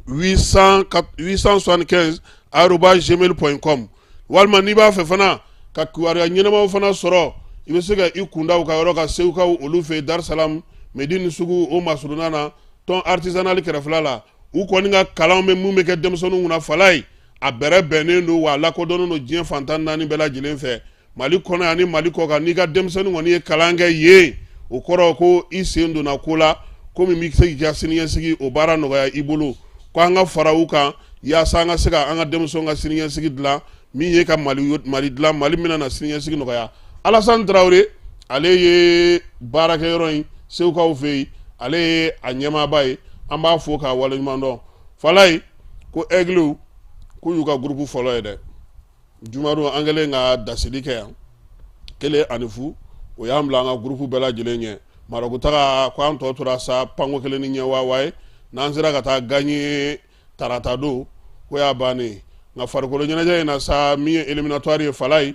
875@gmail.com. Walima n'i b'a fɛ fana ka kibaruya ɲɛnamaw fana sɔrɔ, i bɛ se ka i kunda u ka yɔrɔ kan Segukaw olu fɛ yen, Dar Salam, Medini sugu o masurunna na, tɔn artisanal kɛrɛfɛla la. U kɔni ka kalan bɛ mun bɛ kɛ denmisɛnninw kunna fala ye, a bɛrɛ bɛnnen don, wa a lakodɔnnen don diɲɛ fantan naani bɛɛ lajɛlen fɛ, Mali kɔnɔ ani Mali kɔ kan. N'i ka denmisɛnnin kɔni ye kalan kɛ yen, o kɔrɔ ko i sen donna ko la, ko min bɛ se k'i ka siniɲɛsigi o baara nɔgɔya i bolo. Ko an ka fara u kan yaasa an ka se ka an ka denmisɛnw ka siniɲɛsigi dilan, min ye ka Mali, Mali dilan, Mali min na siniɲɛsigi nɔgɔya. Alassane Traoré, ale ye baarakɛyɔrɔ in Segukaw fɛ yen, ale ye a ɲɛmaaba ye. An b'a fo k'a waleɲuman dɔn. Falaye ko Aigles k'u y'u ka groupe fɔlɔ ye dɛ. Jumadon an kɛlen ka dasili kɛ yan 1-0, o y'an bila an ka groupe bɛɛ lajɛlen ɲɛ. Marɔku taga ko an tɔ tora sa panko kelen ni ɲɛ waa ye. N'an sera ka taa gagner tarata don, ko y'a bannen. Nka farikolo ɲɛnajɛ in na sa, min ye éliminatoire ye, Falaye,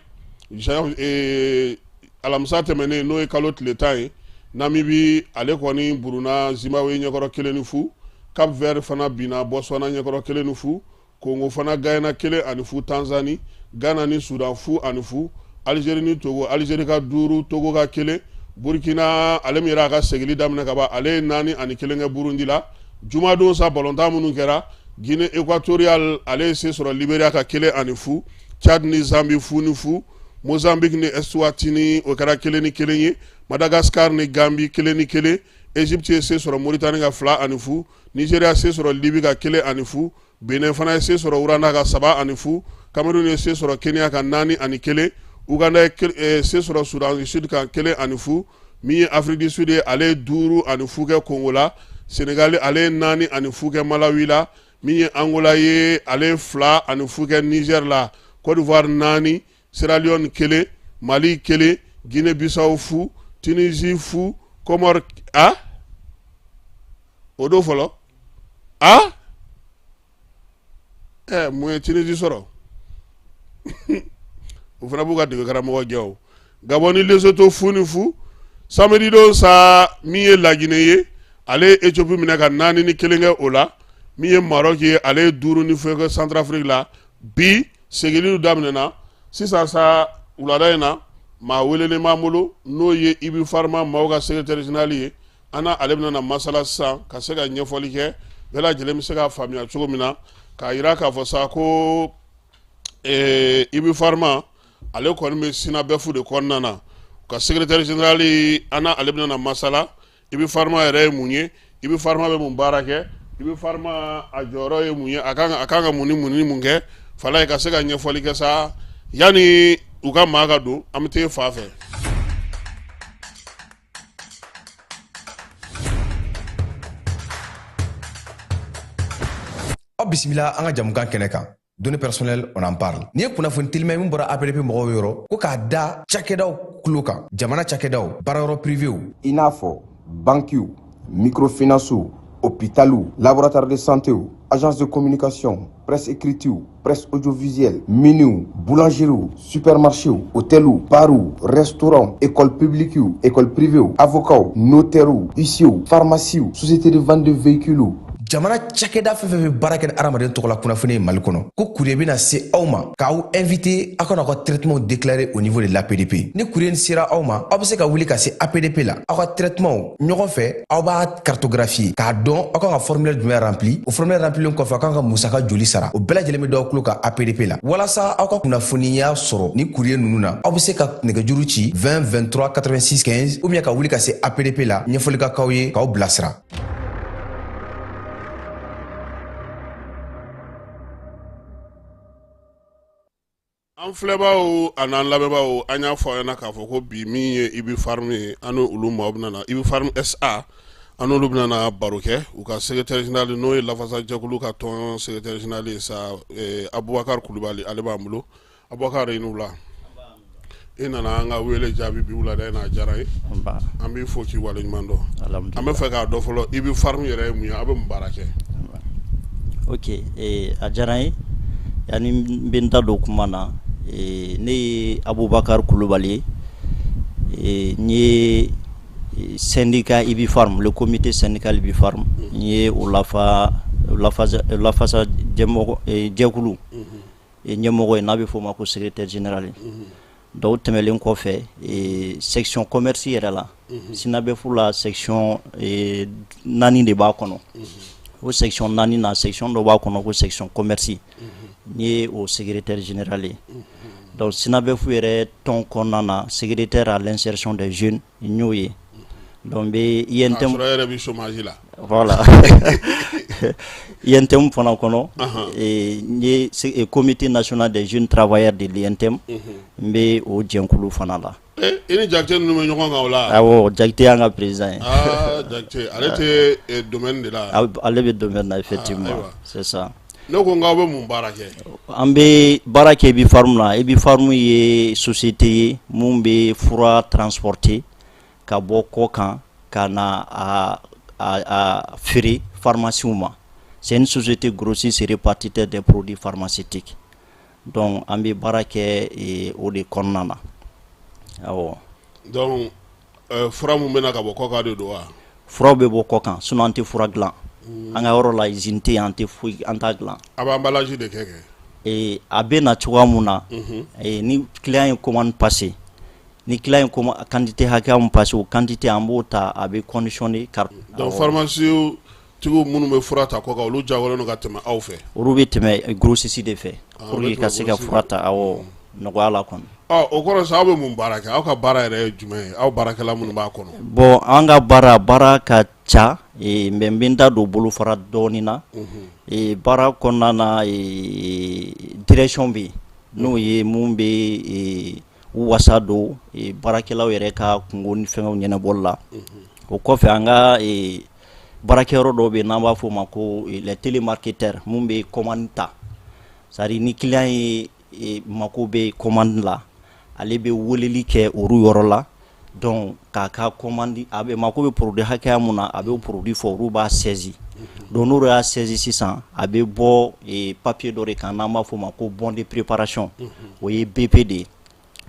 alamisa tɛmɛnen, n'o ye kalo tile 10 ye, Namibi ale kɔni buruna Zimbabwe ɲɛkɔrɔ 1-0. Cap Vert fana binna Botswana ɲɛkɔrɔ 1-0. Congo fana gagnera 1-0 Tanzanie. Ghana ni Soudan 0-0. Algérie ni Togo, Algérie ka 5, Togo ka 1. Burkina, ale min yɛrɛ a ka segili daminɛ ka ban, ale ye 4-1 kɛ Burundi la. Jumadon sa, balontan minnu kɛra, Guinée équatoriale ale ye se sɔrɔ Libéria ka 1-0. Tchad ni Zambie 0-0. Mozambique ni Eswatini, o kɛra 1-1 ye. Madagascar ni Gambie 1-1. Égypte ye se sɔrɔ Mauritanie ka 2-0. Nigeria se sɔrɔ Libye ka 1-0. Benin fana ye se sɔrɔ Rwanda ka 3-0. Cameroun ye se sɔrɔ Kenya ka 4-1. Uganda ye se sɔrɔ Soudan du Sud kan 1-0. Min ye Afrique du Sud ye, ale ye 5-0 kɛ Congo la. Sénégal, ale ye 4-0 kɛ Malawi la. Min ye Angola ye, ale ye 2-0 kɛ Niger la. Côte d'Ivoire 4, Sierra Leone 1, Mali 1, Guinée Bissau 0, Tunisie 0, Comore a o don fɔlɔ a ɛ mun ye Tunisie sɔrɔ, o fana b'u ka dege karamɔgɔ jɛ. O Gabon ni Lesotho 0-0. Samedi don sa, min ye Laginɛ ye, ale ye Éthiopie minɛ ka 4-1 kɛ o la. Min ye Maroc ye, ale ye 5-0 kɛ Centrafrique la. Bi segiliw daminɛna sisan sa, wulada in na. Maa welelen b'an bolo, n'o ye Ibi Pharma maaw ka secrétaire général ye. An n'ale bɛna na masala sisan ka se ka ɲɛfɔli kɛ, bɛɛ lajɛlen bɛ se k'a faamuya cogo min na, k'a jira k'a fɔ sa ko Ibi Pharma ale kɔni bɛ SYNABEF de kɔnɔna na. U ka secrétaire général, an n'ale bɛna na masala. Ibi Pharma yɛrɛ ye mun ye? Ibi Pharma bɛ mun baara kɛ? Ibi Pharma a jɔyɔrɔ ye mun ye? A kan ka mun ni mun ni mun kɛ? Falaye ka se ka ɲɛfɔli kɛ sa. Yanni u ka maa ka don, an bɛ taa fa fɛ. Aw bisimila an ka jamukan kɛnɛ kan, Données personnelles, on en parle. Nin ye kunnafoni telima ye min bɔra APDP mɔgɔw yɔrɔ, ko k'a da cakɛdaw tulo kan, jamana cakɛdaw, baarayɔrɔ privéw, i n'a fɔ bankiw, microfinancew, hôpitaliw, laboratoire de santéw, agence de communication, presse écritew, presse audiovisuelle, miniw, boulangeriew, supermarchéw, hôteliw, barw, restaurants, école publiquew, école privéw, avocats, notairew, huissierw, pharmaciew, société de vente de véhicules. Jamana cakɛda fɛn fɛn bɛ baara kɛ ni hadamaden tɔgɔ la kunnafoni ye Mali kɔnɔ, ko courrier bɛna se aw ma k'aw invité aw ka n'aw ka traitement déclarer au niveau de l'APDP. Ni courrier nin sera aw ma, aw bɛ se ka wuli ka se APDP la, aw ka traitement ɲɔgɔn fɛ, aw b'a cartographier k'a dɔn aw kan ka formulaire jumɛn rempli. O formulaire remplilen kɔfɛ, aw kan ka musaka joli sara, o bɛɛ lajɛlen bɛ d'aw tulo kan APDP la. Walasa aw ka kunnafoniya sɔrɔ ni courrier ninnu na, aw bɛ se ka nɛgɛjuru ci 20 23 86 15 ou bien ka wuli ka se APDP la, ɲɛfɔli ka k'aw ye k'aw bilasira. An filɛbaaw an'an lamɛnbaaw, an y'a fɔ aw ɲɛna k'a fɔ ko bi min ye Ibi Pharma ye, an n'olu maaw bɛna na, Ibi Pharma SA, an n'olu bɛna na baro kɛ. U ka secrétaire général, n'o ye lafasajɛkulu ka tɔn secrétaire général ye sa, Abubakar Kulubali, ale b'an bolo. Abubakar, i ni wula. I nana an ka wele jaabi bi wulada in na, a diyara ye, an b'i fo k'i waleɲuman dɔn. An bɛ fɛ k'a dɔn fɔlɔ, Ibi Pharma yɛrɛ ye mun ye? Aw bɛ mun baara kɛ? Ok, a diyara n ye. Yani n bɛ n da don kuma na, ne ye Abubakar Kulubali ye. N ye syndicat Ibi Pharma, le comité syndical Ibi Pharma, n ye o lafa lafasa jɛkulu ɲɛmɔgɔ ye, n'a bɛ f'o ma ko secrétaire général. Donc tɛmɛlen kɔfɛ, section commerce yɛrɛ la, SYNABEF la, section naani de b'a kɔnɔ. O section naani na, section dɔ b'a kɔnɔ ko section commerce, n ye o secrétaire général ye. Donc SYNABEF yɛrɛ tɔn kɔnɔna na, secrétaire à l'insertion des jeunes, n y'o ye. Donc n bɛ UNTM K'a sɔrɔ e yɛrɛ bɛ chômage la. Voilà, UNTM fana kɔnɔ, n ye comité national des jeunes travailleurs de l'UNTM, n bɛ o jɛnkulu fana la. I ni Jakite ninnu bɛ ɲɔgɔn kan o la? Awɔ, Jakite y'an ka président ye. Aa, Jakite, ale tɛ domaine de la? Ale bɛ domaine na, effectivement, c'est ça. Ne ko n k'aw bɛ mun baara kɛ? An bɛ baara kɛ Ibi Pharma la. Ibi Pharma ye société ye mun bɛ fura transporter ka bɔ kɔ kan ka na a feere pharmacie ma. C'est une société grossiste et répartiteur des produits pharmaceutiques. Donc an bɛ baara kɛ o de kɔnɔna na, awɔ. Donc fura mun bɛ na ka bɔ kɔkan de don wa? Furaw bɛ bɔ kɔ kan, sinon an tɛ fura dilan. An ka yɔrɔ la, usine tɛ yen, an tɛ foyi, an t'a dilan. A bɛ emballage de kɛ? A bɛ na cogoya mun na, ni client ye commande passer, ni client ye quantité hakɛya mun passer, o quantité an b'o ta, a bɛ conditionner. Donc pharmacie tigiw minnu bɛ fura ta kɔ kan, olu jagoyalen don ka tɛmɛ aw fɛ? Olu bɛ tɛmɛ grossiste de fɛ pour que ka se ka fura ta, awɔ, nɔgɔya la kɔni. Ɔ, o kɔrɔ sisan, aw bɛ mun baara kɛ? Aw ka baara yɛrɛ ye jumɛn ye, aw baarakɛla minnu b'a kɔnɔ? Bon, an ka baara ka ca, mais n bɛ n da don bolofara dɔɔnin na. Baara kɔnɔna na, direction bɛ yen, n'o ye mun bɛ u wasa don baarakɛlaw yɛrɛ ka kungo ni fɛngɛw ɲɛnabɔli la. O kɔfɛ, an ka baarakɛyɔrɔ dɔw bɛ yen n'an b'a fɔ o ma ko les télémarketeurs, mun bɛ commande ta, c'est à dire ni client ye mako bɛ commande la, ale bɛ weleli kɛ olu yɔrɔ la. Donc k'a ka commande, a bɛ mako bɛ produit hakɛya mun na, a bɛ produit fɔ, olu b'a saisi. Donc n'olu y'a saisi sisan, a bɛ bɔ papier dɔ de kan n'an b'a fɔ o ma ko bon de préparation, o ye BP de ye.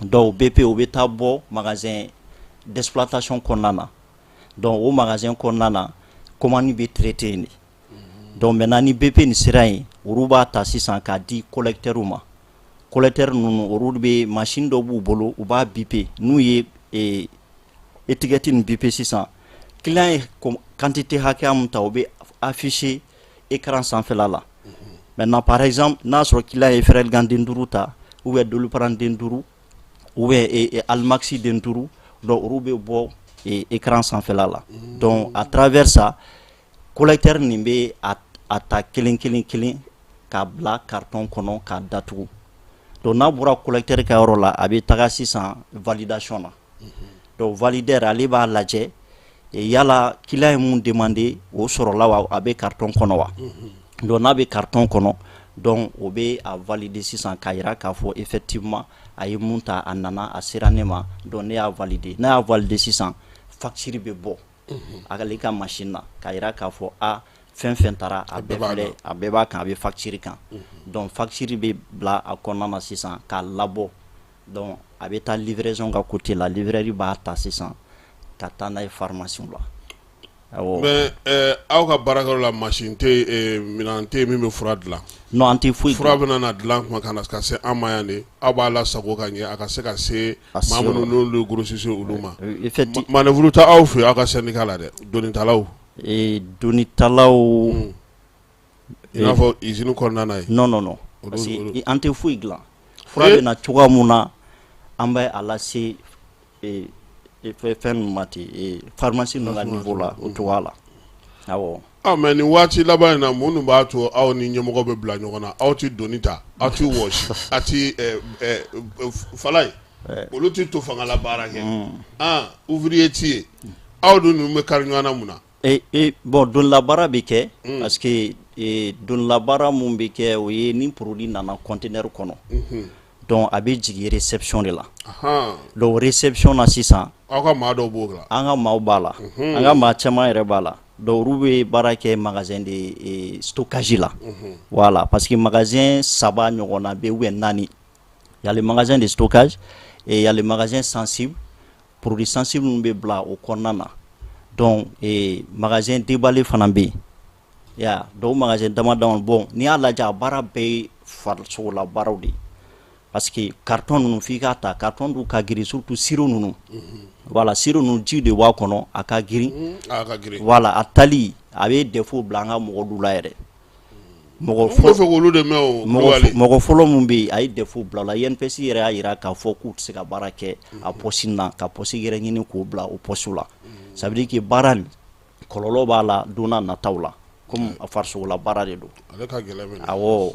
Donc BP, o bɛ taa bɔ magasin d'exploitation kɔnɔna na. Donc o magasin kɔnɔna na, commande bɛ traité yen de. Donc maintenant, ni BP nin sera yen, olu b'a ta sisan k'a di collecteur ma. Collecteur ninnu, olu bɛ machine dɔ b'u bolo, u b'a biper. N'u ye étiquette nin biper sisan, client ye quantité hakɛya mun ta, o bɛ afficher écran sanfɛla la. Maintenant, par exemple, n'a sɔrɔ client ye Efferalgan den 5 ta, ou bien Doliprane den 5, ou bien Almax den 5, donc olu bɛ bɔ écran sanfɛla la. Donc à travers ça, collecteur nin bɛ a ta kelen kelen kelen k'a bila carton kɔnɔ k'a datugu. Donc n'a bɔra collecteur ka yɔrɔ la, a bɛ taga sisan validation na. Donc valideur, ale b'a lajɛ yala client ye mun demandé, o sɔrɔla wa, a bɛ carton kɔnɔ wa. Donc n'a bɛ carton kɔnɔ, donc o bɛ a valider sisan k'a jira k'a fɔ effectivement a ye mun ta, a nana, a sera ne ma, donc ne y'a valider. N'a y'a valider sisan, facture bɛ bɔ ale ka machine na k'a jira k'a fɔ a fɛn fɛn taara, a bɛɛ filɛ, a bɛɛ b'a kan, a bɛ facture kan. Donc facture bɛ bila a kɔnɔna na sisan k'a labɔ. Donc a bɛ taa livraison ka côté la, livreur b'a ta sisan ka taa n'a ye pharmacie la. Awɔ. Mais aw ka baarakɛyɔrɔ la, machine tɛ yen, minɛn tɛ yen min bɛ fura dilan? Non, an tɛ foyi. Fura bɛ na dilan tuma ka na ka se an ma yan de, aw b'a lasago ka ɲɛ, a ka se ka se maa minnu n'olu ye grossiste olu ma. Effectivement. Manœuvre tɛ aw fɛ yen, aw ka syndicat la dɛ, donitalaw. Donitalaw. I n'a fɔ usine kɔnɔna na yen. Non, non, non, parce que an tɛ foyi dilan. Fura bɛ na cogoya mun na, an bɛ a lase fɛn ninnu ma ten, pharmacie ninnu ka niveau la, o cogoya la, awɔ. Ah, mais nin waati laban in na, mun dun b'a to aw ni ɲɛmɔgɔ bɛ bila ɲɔgɔn na? Aw tɛ doni ta, aw tɛ wɔsi, aw tɛ fala ye, olu tɛ to fangala baara kɛ, ah, ouvrier tɛ yen, aw dun ninnu bɛ kari ɲɔgɔn na mun na? Bon, donilabaara bɛ kɛ, parce que donilabaara mun bɛ kɛ, o ye ni produit nana conteneur kɔnɔ, donc a bɛ jigin réception de la. Donc réception na sisan. Aw ka maa dɔw b'o la. An ka maaw b'a la, an ka maa caman yɛrɛ b'a la. Donc olu bɛ baara kɛ magasin de stockage la. Voilà, parce que magasin saba ɲɔgɔnna bɛ yen ou bien naani. Il y a le magasin de stockage et il y a le magasin sensible, produit sensible ninnu bɛ bila o kɔnɔna na. Donc magasin déballé fana bɛ yen ya. Donc magasin dama dama. Bon, n'i y'a lajɛ, a baara bɛɛ ye farisogola baaraw de ye, parce que carton ninnu, f'i k'a ta, carton dun ka girin, surtout sirop ninnu. Voilà, sirop ninnu, ji de b'a kɔnɔ, a ka girin. A ka girin. Voilà, a tali a bɛ défaut bila an ka mɔgɔ dɔw la yɛrɛ. Mɔgɔ N bɛ fɛ k'olu de mɛn o. Mɔgɔ mɔgɔ fɔlɔ mun bɛ yen, a ye défaut bila o la, INPS yɛrɛ y'a jira k'a fɔ k'u tɛ se ka baara kɛ a poste na, ka poste yɛrɛ ɲini k'o bila o poste la. Ça veut dire que baara nin kɔlɔlɔ b'a la don n'a nataw la, komi a farisogola baara de don. Ale ka gɛlɛn minɛ. Awɔ.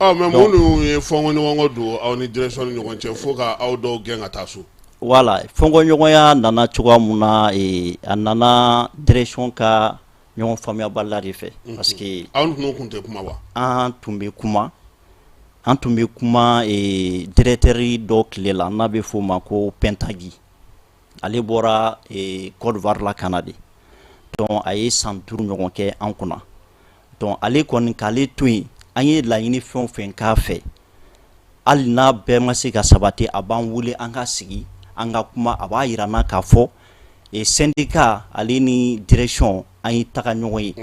Ɔ, mais minnu ye fɔnkɔɲɔgɔnkɔ don aw ni direction ni ɲɔgɔn cɛ fo ka aw dɔw gɛn ka taa so? Voilà, fɔnkɔɲɔgɔnya nana cogoya mun na, a nana direction ka ɲɔgɔn faamuyabaliya de fɛ, parce que. Aw n'u tun tɛ kuma wa? An tun bɛ kuma, an tun bɛ kuma directeur dɔ tile la, n'a bɛ f'o ma ko Pentagi. Ale bɔra Côte d'Ivoire la ka na de. Donc a ye san 5 ɲɔgɔn kɛ an kunna. Donc ale kɔni, k'ale to yen, an ye laɲini fɛn o fɛn k'a fɛ, hali n'a bɛɛ ma se ka sabati, a b'an wele, an ka sigi, an ka kuma. A b'a jira n na k'a fɔ syndicat, ale ni direction, an ye taga ɲɔgɔn ye.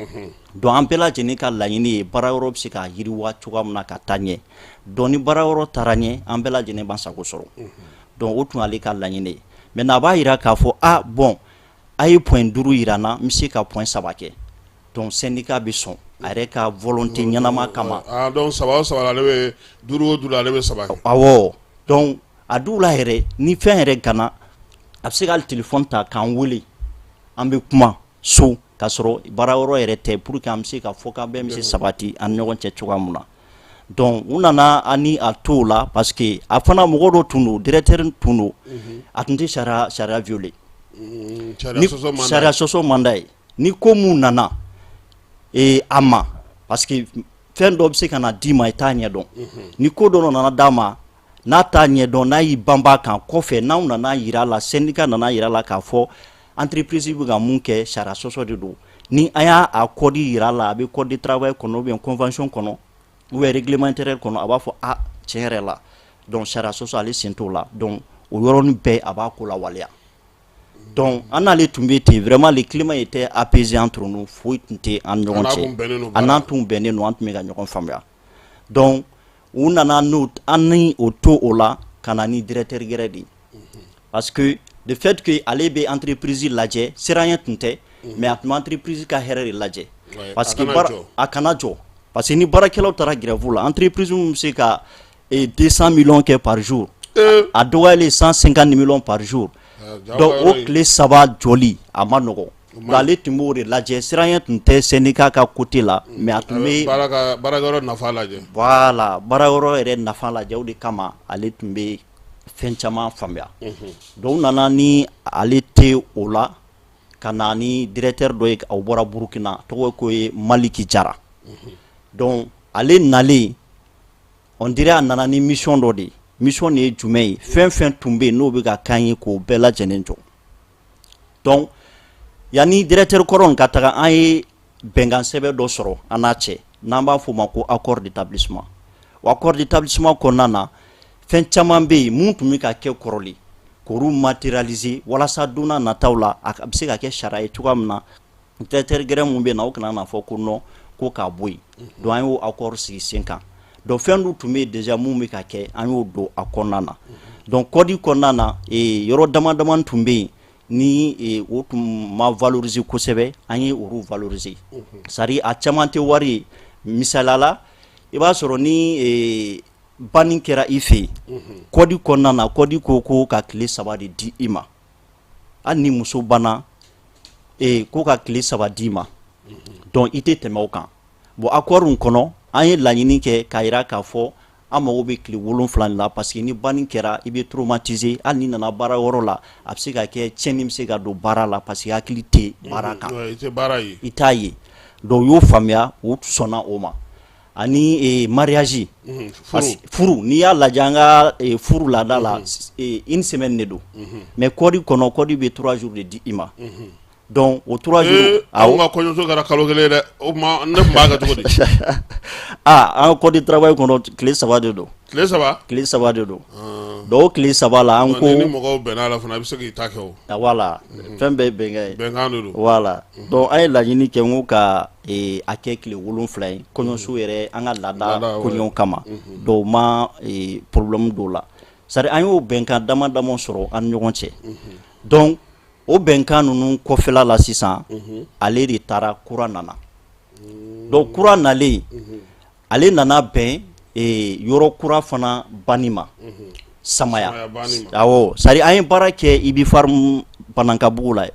Donc an bɛɛ lajɛlen ka laɲini ye baara yɔrɔ bɛ se ka yiriwa cogoya min na ka taa ɲɛ. Donc ni baara yɔrɔ taara ɲɛ, an bɛɛ lajɛlen b'an sago sɔrɔ. Donc o tun y'ale ka laɲini ye. Maintenant a b'a jira k'a fɔ ah bon, a ye point 5 jira n na, n bɛ se ka point 3 kɛ. Donc syndicat bɛ sɔn a yɛrɛ ka volonté ɲɛnama kama. Ah, donc saba o saba, ale bɛ duuru o duuru, ale bɛ saba kɛ. Awɔ, donc a dɔw la yɛrɛ, ni fɛn yɛrɛ gana, a bɛ se ka hali téléphone ta k'an wele, an bɛ kuma so k'a sɔrɔ baara yɔrɔ yɛrɛ tɛ, pour que an bɛ se ka fɔ k'an bɛɛ bɛ se sabati an ni ɲɔgɔn cɛ cogoya mun na. Donc u nana an ni a to o la, parce que a fana mɔgɔ dɔ tun don, directeur tun don, a tun tɛ sariya violer. Sariya sɔsɔ man d'a ye. Sariya sɔsɔ man d'a ye. Ni ko mun nana a ma, parce que fɛn dɔ bɛ se ka na d'i ma, i t'a ɲɛdɔn. Ni ko dɔ nana d'a ma, n'a t'a ɲɛdɔn, n'a y'i banba kan kɔfɛ, n'aw nana yira a la, syndicat nana yira a la k'a fɔ entreprise bɛ ka mun kɛ, sariya sɔsɔ de don, ni an y'a a code yira a la, a bɛ code de travail kɔnɔ ou bien convention kɔnɔ ou bien règlement intérieur kɔnɔ, a b'a fɔ a tiɲɛ yɛrɛ la, donc sariya sɔsɔ, ale sen t'o la. Donc o yɔrɔnin bɛɛ, a b'a ko lawaleya. Donc an n'ale tun bɛ ten, vraiment le climat était apaisé entre nous, foyi tun tɛ an ni ɲɔgɔn cɛ, an n'an tun bɛnnen don, an tun bɛ ka ɲɔgɔn faamuya. Donc U nana n'o, an ni o to o la ka na ni directeur gɛrɛ de ye, parce que de fait que ale bɛ entreprise lajɛ, siranɲɛ tun tɛ, mais a tun bɛ entreprise ka hɛrɛ de lajɛ, parce que a kana jɔ, parce que ni baarakɛlaw taara grève la, entreprise min bɛ se ka 200 millions kɛ par jour, a dɔgɔyalen 150 millions par jour, donc o tile 3 jɔli a ma nɔgɔn. Donc ale tun b'o de lajɛ. Siranɲɛ tun tɛ syndicat ka côté la, mais a tun bɛ baarakɛyɔrɔ nafa lajɛ. Voilà, baarayɔrɔ yɛrɛ nafa lajɛ. O de kama ale tun bɛ fɛn caman faamuya. Donc u nana ni ale tɛ o la ka na ni directeur dɔ ye, o bɔra Burukina, tɔgɔ ko ye Maliki Jara. Donc ale nalen, on dirait a nana ni mission dɔ de ye. Mission de ye jumɛn ye? Fɛn fɛn tun bɛ yen n'o bɛ ka k'an ye, k'o bɛɛ lajɛlen jɔ. Donc yanni directeur kɔrɔ in ka taga, an ye bɛnkan sɛbɛn dɔ sɔrɔ an n'a cɛ, n'an b'a fɔ o ma ko accord d'établissement. O accord d'établissement kɔnɔna na, fɛn caman bɛ yen mun tun bɛ ka kɛ kɔrɔlen, k'olu matérialiser walasa don n'a nataw la a bɛ se ka kɛ sariya ye cogoya min na, directeur gɛrɛ mun bɛ na, o kana n'a fɔ ko non, ko k'a bɔ yen. Donc an y'o accord sigi sen kan. Donc fɛn dɔ tun bɛ yen déjà mun bɛ ka kɛ, an y'o don a kɔnɔna na. Donc code kɔnɔna na, yɔrɔ dama dama tun bɛ yen ni o tun ma valoriser kosɛbɛ, an ye olu valoriser. C'est à dire a caman tɛ wari ye. Misaliya la, i b'a sɔrɔ ni banni kɛra i fɛ yen, code kɔnɔna na, code ko ka tile 3 de di i ma. Hali ni muso banna, ko ka tile 3 d'i ma, donc i tɛ tɛmɛ o kan. Bon, accord in kɔnɔ, an ye laɲini kɛ k'a jira k'a fɔ an mago bɛ tile 7 de la, parce que ni banni kɛra, i bɛ traumatiser. Hali n'i nana baara yɔrɔ la, a bɛ se ka kɛ tiɲɛni bɛ se ka don baara la, parce que hakili tɛ baara kan. I tɛ baara ye. I t'a ye. Donc u y'o faamuya, u sɔnna o ma. Ani mariage, furu, n'i y'a lajɛ an ka furu laada la, une semaine de don, mais code kɔnɔ, code bɛ 3 jours de di i ma. Donc o 3 jours. Anw ka kɔɲɔso kɛra kalo 1 ye dɛ. O tuma ne tun b'a kɛ cogo di? Aa, an ka code de travail kɔnɔ, tile 3 de don. Tile 3? Tile 3 de don. Donc o tile 3 la, an ko ni mɔgɔw bɛnna la fana, i bɛ se k'i ta kɛ o. Voilà, fɛn bɛɛ ye bɛnkan ye. Bɛnkan de don. Voilà, donc an ye laɲini kɛ n ko ka a kɛ tile 7 ye, kɔɲɔso yɛrɛ, an ka laada kɔɲɔ kama. Donc ma problème dɔw la, c'est à dire an y'o bɛnkan dama dama sɔrɔ an ni ɲɔgɔn cɛ. Donc o bɛnkan ninnu kɔfɛla la sisan, ale de taara, kura nana. Donc kura nalen, ale nana bɛn yɔrɔ kura fana banni ma, Samaya. Awɔ, c'est à dire an ye baara kɛ Ibi Farm Banankabugu la. N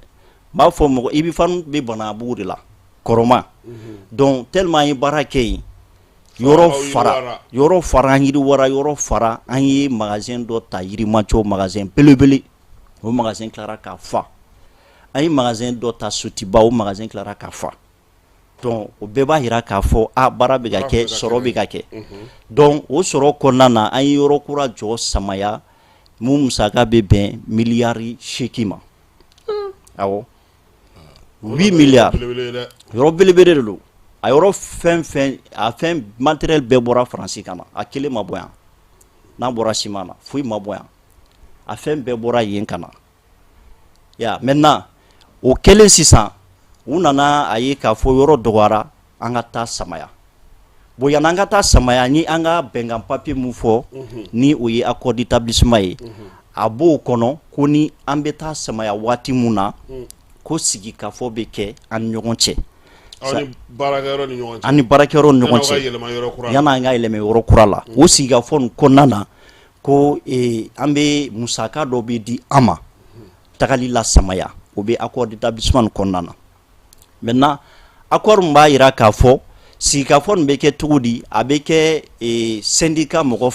b'a fɔ mɔgɔ, Ibi Farm bɛ Banankabugu de la kɔrɔma. Donc tellement an ye baara kɛ yen, yɔrɔ fara, yɔrɔ fara, an yiriwara, yɔrɔ fara. An ye magasin dɔ ta Yirimajɔ, magasin belebele, o magasin tilara k'a fa. An ye magasin dɔ ta Sotiba, o magasin tilara k'a fa. Donc o bɛɛ b'a jira k'a fɔ a baara bɛ ka kɛ, sɔrɔ bɛ ka kɛ. Donc o sɔrɔ kɔnɔna na, an ye yɔrɔ kura jɔ Samaya, mun musaka bɛ bɛn miliyari 8 ma. Awɔ, 8 milliards, yɔrɔ belebele de don. A yɔrɔ fɛn fɛn, a fɛn matériel bɛɛ bɔra Faransi ka na, a kelen ma bɔ yan. N'a bɔra siman na, foyi ma bɔ yan, a fɛn bɛɛ bɔra yen ka na ya. Maintenant o kɛlen sisan, u nana a ye k'a fɔ yɔrɔ dɔgɔyara, an ka taa Samaya. Bon, yanni an ka taa Samaya, ni an ka bɛnkan papier mun fɔ, ni o ye accord d'établissement ye, a b'o kɔnɔ ko ni an bɛ taa Samaya waati mun na, ko sigikafɔ bɛ kɛ an ni ɲɔgɔn cɛ. Aw ni baarakɛyɔrɔ ni ɲɔgɔn cɛ. An ni baarakɛyɔrɔ ni ɲɔgɔn cɛ, yanni an ka yɛlɛma yɔrɔ kura la. O sigikafɔ nin kɔnɔna na, ko an bɛ musaka dɔ bɛ di an ma tagali la Samaya, o bɛ accord d'établissement nin kɔnɔna na. Maintenant accord min b'a jira k'a fɔ sigikafɔ nin bɛ kɛ cogo di, a bɛ kɛ syndicat mɔgɔ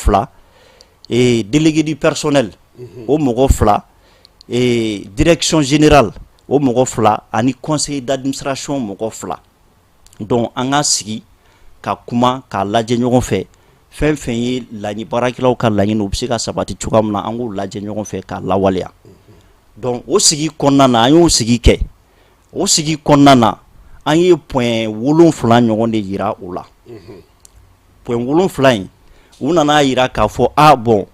2, délégué du personnel o mɔgɔ 2, direction générale o mɔgɔ 2, ani conseil d'administration mɔgɔ 2. Donc an ka sigi ka kuma k'a lajɛ ɲɔgɔn fɛ, fɛn fɛn ye laɲini, baarakɛlaw ka laɲini, u bɛ se ka sabati cogoya min na, an k'o lajɛ ɲɔgɔn fɛ k'a lawaleya. Donc o sigi kɔnɔna na, an y'o sigi kɛ. O sigi kɔnɔna na, an ye point 7 ɲɔgɔn de yira o la. Point 7 in, u nana yira k'a fɔ a bon,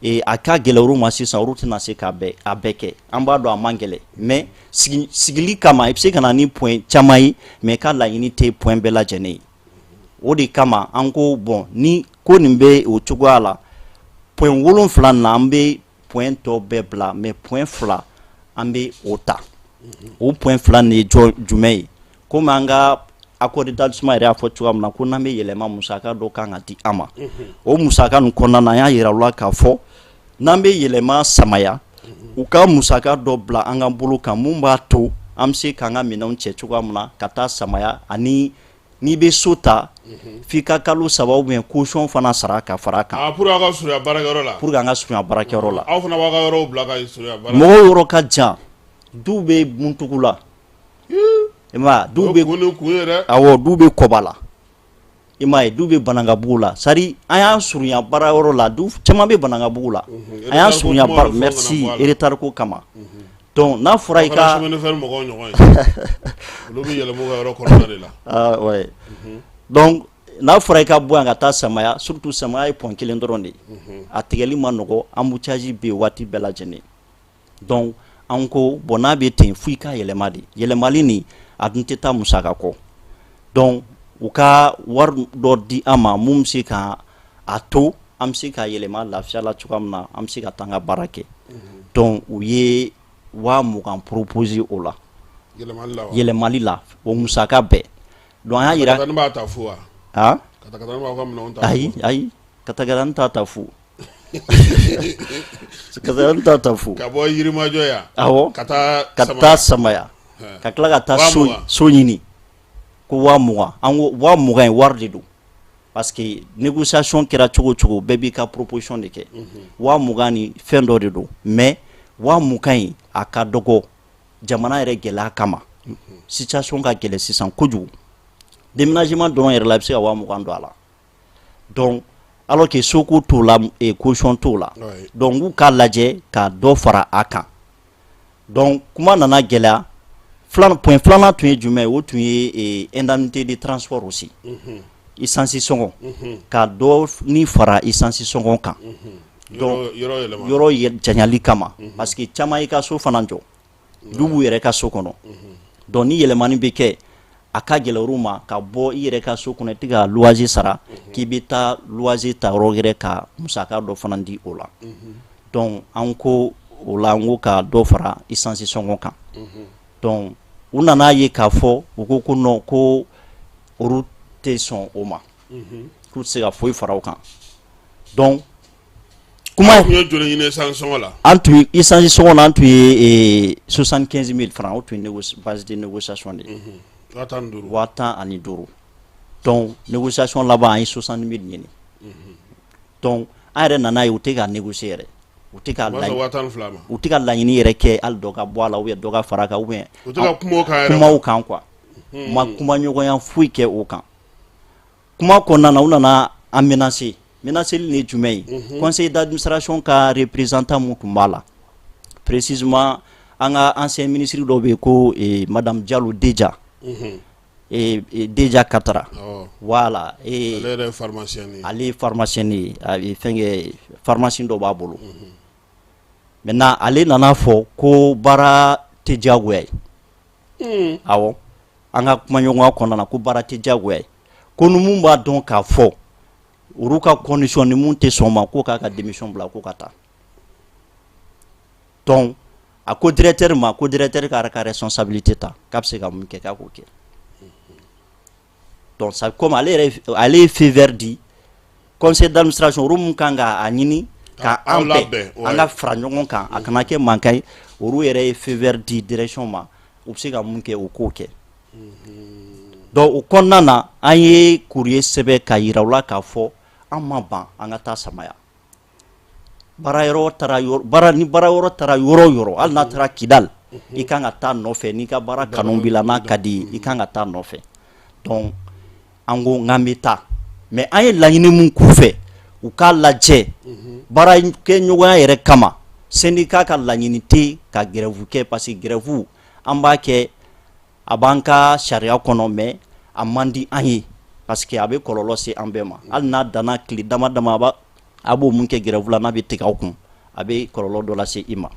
a ka gɛlɛn olu ma sisan, olu tɛna se k'a bɛɛ a bɛɛ kɛ. An b'a dɔn a man gɛlɛn, mais sigili kama, i bɛ se ka na ni point caman ye, mais ka laɲini tɛ point bɛɛ lajɛlen ye. O de kama an ko bon, ni Ko nin bɛ o cogoya la, point 7 na, an bɛ point tɔ bɛɛ bila, mais point 2, an bɛ o ta. O point 2 nin ye jumɛn ye? Komi an ka accord d'établissement yɛrɛ y'a fɔ cogoya min na ko n'an bɛ yɛlɛma, musaka dɔ kan ka di an ma. O musaka nin kɔnɔna na, an y'a yira u la k'a fɔ n'an bɛ yɛlɛma Samaya, u ka musaka dɔ bila an ka bolo kan mun b'a to an bɛ se k'an ka minɛnw cɛ cogoya min na ka taa Samaya. Ani n'i bɛ so ta, f'i ka kalo 3 ou bien caution fana sara ka fara a kan. Ah, pour aw ka surunya baarakɛyɔrɔ la. Pour que an ka surunya baarakɛyɔrɔ la. Aw fana b'aw ka yɔrɔw bila ka surunya baara. Mɔgɔw yɔrɔ ka jan, du bɛ Muntugu la, i m'a ye, du bɛ O kun ni kun ye dɛ. Awɔ, du bɛ Kɔba la, i m'a ye, du bɛ Banankabugu la. C'est à dire an y'an surunya baarayɔrɔ la, du caman bɛ Banankabugu la. An y'an surunya baara, merci, retard ko kama. Donc n'a fɔra i ka chemin de fer mɔgɔw ɲɔgɔn ye, olu bɛ yɛlɛma u ka yɔrɔ kɔnɔna de la. Ah ouais, donc n'a fɔra i ka bɔ yan ka taa Samaya, surtout Samaya ye point 1 dɔrɔn de ye, a tigɛli ma nɔgɔ, embouteillage bɛ yen waati bɛɛ lajɛlen. Donc an ko bon, n'a bɛ ten, fo i ka yɛlɛma de. Yɛlɛmali nin, a dun tɛ taa musaka kɔ. Donc u ka wari dɔ di an ma mun bɛ se ka a to an bɛ se ka yɛlɛma lafiya la cogoya min na, an bɛ se ka taa an ka baara kɛ. Donc u ye 20.000 proposer o la. Yɛlɛmali la wa? Yɛlɛmali la, o musaka bɛɛ. Donc an y'a yira. Katakatani b'a ta fu wa? Ah? Katakatani b'aw ka minɛnw ta. Ayi, ayi, katakatani t'a ta fu, katakatani t'a ta fu. Ka bɔ Yirimajɔ yan. Awɔ. Ka taa. Ka taa Samaya, ka tila ka taa so ɲini ko 20.000. An ko 20.000 in, wari de don, parce que négociation kɛra cogo o cogo, bɛɛ b'i ka proposition de kɛ. 20.000 ni fɛn dɔ de don, mais 20.000 in, a ka dɔgɔ jamana yɛrɛ gɛlɛya kama. Situation ka gɛlɛn sisan kojugu. Déménagement dɔrɔn yɛrɛ la, i bɛ se ka 20.000 don a la. Donc alors que soko t'o la, caution t'o la. Donc k'u k'a lajɛ ka dɔ fara a kan. Donc kuma nana gɛlɛya. Point filanan tun ye jumɛn ye? O tun ye indemnité de transport aussi, essence sɔngɔ, ka dɔ ni fara essence sɔngɔ kan. Donc yɔrɔ janyali kama, parce que caman y'i ka so fana jɔ, du b'u yɛrɛ ka so kɔnɔ. Donc ni yɛlɛmani bɛ kɛ, a ka gɛlɛn olu ma ka bɔ i yɛrɛ ka so kɔnɔ, i tɛ ka loyer sara, k'i bɛ taa loyer ta yɔrɔ wɛrɛ ka musaka dɔ fana di o la. Donc an ko o la, an ko ka dɔ fara essence sɔngɔ kan. Donc u nana ye k'a fɔ, u ko ko non, ko olu tɛ sɔn o ma, k'u tɛ se ka foyi fara o kan. Donc kuma tun ye joli ɲini essence sɔngɔ la? An tun ye essence sɔngɔ na, an tun ye 75 000 francs. O tun ye base de négociation de ye. 15.000. 15.000. Donc négociation laban, an ye 60 000 ɲini. Donc an yɛrɛ nana ye, u tɛ ka négocier yɛrɛ, u tɛ ka 12.000 ma. U tɛ ka laɲini yɛrɛ kɛ, hali dɔ ka bɔ a la ou bien dɔ ka fara a kan ou bien. U tɛ ka kuma o kan yɛrɛ. Kuma o kan quoi, u ma kuma ɲɔgɔnya foyi kɛ o kan. Kuma kɔnɔna na, u nana an menacer. Menaceli nin ye jumɛn ye? Conseil d'administration ka représentant mun tun b'a la, précisément an ka ancien ministre dɔ bɛ yen ko madame Diallo Deja, Deja Katara, voilà. Ale yɛrɛ ye pharmacien ye. Ale ye pharmacien ye, a bɛ fɛn kɛ, pharmacie dɔ b'a bolo. Maintenant ale nana fɔ ko baara tɛ diyagoya ye. Awɔ, an ka kumaɲɔgɔnya kɔnɔna na, ko baara tɛ diyagoya ye, ko ni mun b'a dɔn k'a fɔ olu ka condition ni mun tɛ sɔn ma, ko k'a ka démission bila, ko ka taa. Donc a ko directeur ma ko directeur k'a ka responsabilité ta, k'a bɛ se ka mun kɛ, k'a k'o kɛ. Donc ça, comme ale yɛrɛ, ale ye feu vert di conseil d'administration, olu mun kan k'a ɲini ka an bɛn, an ka fara ɲɔgɔn kan, a kana kɛ mankan ye, olu yɛrɛ ye feu vert di direction ma, u bɛ se ka mun kɛ, u k'o kɛ. Donc o kɔnɔna na, an ye courrier sɛbɛn ka yira u la k'a fɔ an ma ban an ka taa Samaya. Baara yɔrɔ taara yɔrɔ baara ni baara yɔrɔ taara yɔrɔ o yɔrɔ, hali n'a taara Kidali, i kan ka taa nɔfɛ. N'i ka baara kanu b'i la, n'a ka di ye, i kan ka taa nɔfɛ. Donc an ko k'an bɛ taa, mais an ye laɲini mun k'u fɛ, u k'a lajɛ baara kɛ ɲɔgɔnya yɛrɛ kama. Syndicat ka laɲini tɛ ka grève kɛ, parce que grève, an b'a kɛ, a b'an ka sariya kɔnɔ, mais a man di an ye, parce que a bɛ kɔlɔlɔ se an bɛɛ ma. Hali n'a danna tile dama dama, a b'o mun kɛ grève la, n'a bɛ tigɛ aw kun, a bɛ kɔlɔlɔ dɔ lase i ma.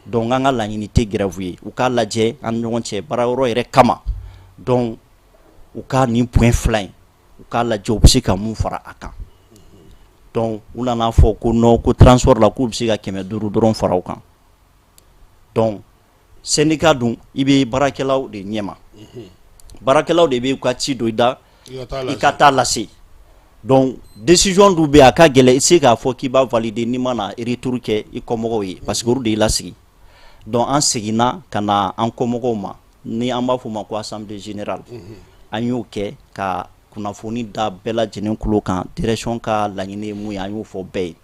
Donc an ka laɲini tɛ grève ye. U k'a lajɛ an ni ɲɔgɔn cɛ baara yɔrɔ yɛrɛ kama. Donc u ka nin point 2 in, u k'a lajɛ u bɛ se ka mun fara a kan. Donc u nana fɔ ko non, ko transport la, k'u bɛ se ka 500 dɔrɔn fara o kan. Donc syndicat dun, i bɛ baarakɛlaw de ɲɛma, baarakɛlaw de bɛ ka ci don i da i ka taa lase. Donc décision dun bɛ, a ka gɛlɛn i se k'a fɔ k'i b'a valider n'i ma na retour kɛ i kɔmɔgɔw ye, parce que olu de y'i lasigi. Donc an seginna ka na an kɔmɔgɔw ma, ni an b'a fɔ o ma ko assemblée générale. An y'o kɛ ka kunnafoni da bɛɛ lajɛlen tulo kan, direction ka laɲini ye mun ye, an y'o fɔ bɛɛ ye.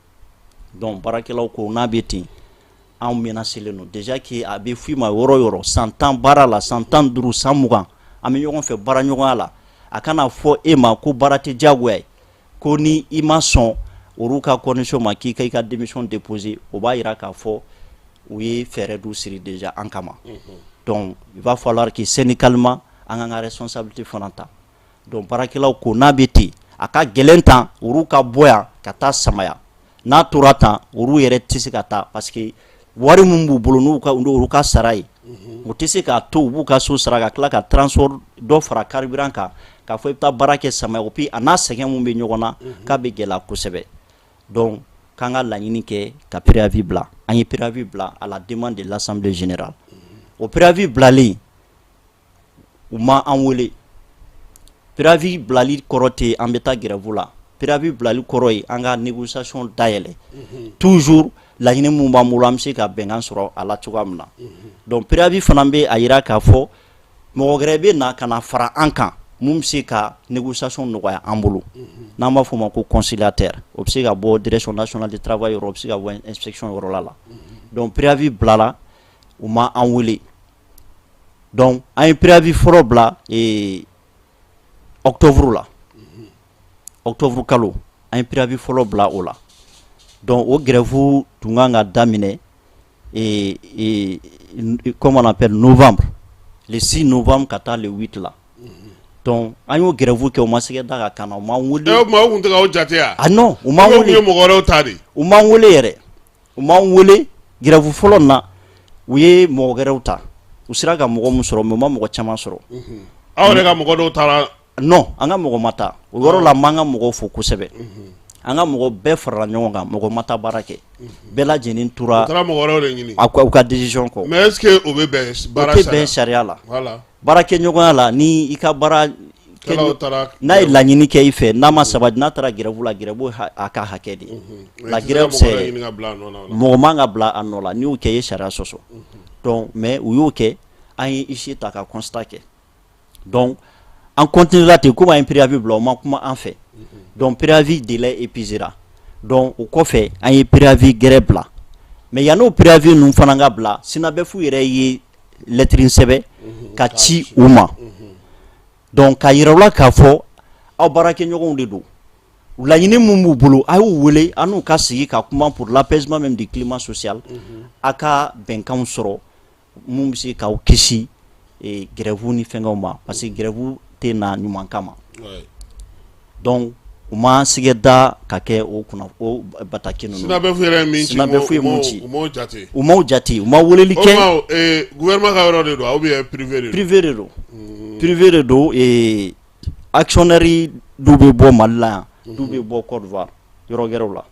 Donc baarakɛlaw ko n'a bɛ ten, anw menacelen don déjà que a bɛ f'i ma yɔrɔ yɔrɔ, san 10 baara la, san 15, san 20, an bɛ ɲɔgɔn fɛ baara ɲɔgɔnya la, a kana fɔ e ma ko baara tɛ diyagoya ye, ko ni i ma sɔn olu ka condition ma, k'i ka i ka démission déposer. O b'a jira k'a fɔ u ye fɛɛrɛ dɔ siri déjà an kama. Donc il va falloir que syndicalement an k'an ka responsabilité fana ta. Donc baarakɛlaw ko n'a bɛ ten, a ka gɛlɛn tan, olu ka bɔ yan ka taa Samaya. N'a tora tan, olu yɛrɛ tɛ se ka taa, parce que wari min b'u bolo, n'u ka olu ka sara ye, u tɛ se k'a to u b'u ka so sara ka tila ka transport dɔ fara carburant kan k'a fɔ i bɛ taa baara kɛ Samaya. O puis a n'a sɛgɛn mun bɛ ɲɔgɔn na, k'a bɛ gɛlɛya kosɛbɛ. Donc k'an ka laɲini kɛ ka préavis bila. An ye préavis bila à la demande de l'assemblée générale. O préavis bilalen, u ma an wele. Préavis bilali kɔrɔ tɛ an bɛ taa grève la. Préavis bilali kɔrɔ ye an ka négociation dayɛlɛ toujours, laɲini mun b'an bolo, an bɛ se ka bɛnkan sɔrɔ a la cogoya min na. Donc préavis fana bɛ a jira k'a fɔ mɔgɔ wɛrɛ bɛ na ka na fara an kan, mun bɛ se ka négociation nɔgɔya an bolo, n'an b'a fɔ o ma ko conciliateur. O bɛ se ka bɔ direction nationale du travail yɔrɔ, o bɛ se ka bɔ inspection yɔrɔ la. Donc préavis bilala, u ma an wele. Donc an ye préavis fɔlɔ bila octobre la, octobre kalo, an ye préavis fɔlɔ bila o la. Donc o grève tun kan ka daminɛ, comment on appelle, novembre, le 6 novembre ka taa le 8 la. Donc an y'o grève kɛ, u ma sɛgɛ da ka kan na, u m'an wele. O tuma o tun tɛ k'aw jate wa? Ah non, u m'an wele. U ye mɔgɔ wɛrɛw ta de. U m'an wele yɛrɛ, u m'an wele. Grève fɔlɔ nin na, u ye mɔgɔ wɛrɛw ta, u sera ka mɔgɔ min sɔrɔ, mais u ma mɔgɔ caman sɔrɔ. Aw yɛrɛ ka mɔgɔ dɔw taara? Non, an ka mɔgɔ ma taa. O yɔrɔ la, n b'an ka mɔgɔw fo kosɛbɛ. An ka mɔgɔ bɛɛ farala ɲɔgɔn kan, mɔgɔ ma taa baara kɛ, bɛɛ lajɛlen tora. U taara mɔgɔ wɛrɛw de ɲini. U ka décision kɔ. Mais est ce que o bɛ bɛn baara? O tɛ bɛn sariya la. Voilà. Baarakɛɲɔgɔnya la, ni i ka baara n'a ye laɲini kɛ i fɛ, n'a ma sabati, n'a taara grève la, grève a ka hakɛ de ye. La grève, c'est mɔgɔ man ka bila a nɔ la. N'i y'o kɛ, i ye sariya sɔsɔ. Donc mais u y'o kɛ, an ye huissier ta ka constat kɛ. Donc an continuer la ten, komi an ye préavis bila, o ma kuma an fɛ. Donc préavis délai épuisera. Donc o kɔfɛ, an ye préavis gɛrɛ bila. Mais yan'o préavis ninnu fana ka bila, SYNABEF yɛrɛ ye lettre sɛbɛn ka ci u ma, donc ka yira u la k'a fɔ aw baarakɛɲɔgɔnw de don, laɲini mun b'u bolo, a y'u wele, an n'u ka sigi ka kuma pour l'apaisement même du climat social, a ka bɛnkanw sɔrɔ mun bɛ se k'aw kisi grève ni fɛngɛw ma, parce que grève tɛ na ɲuman kama. Donc u ma sɛgɛ da ka kɛ o kunna o bataki ninnu. SYNABEF yɛrɛ ye min ci, SYNABEF ye mun ci, u m'o jate. U m'o jate, u ma weleli kɛ. O tuma gouvernement ka yɔrɔ de don ou bien privé de don? Privé de don, privé de don. Actionnaire dɔw bɛ bɔ Mali la yan, dɔw bɛ bɔ Côte d'Ivoire, yɔrɔ wɛrɛw la.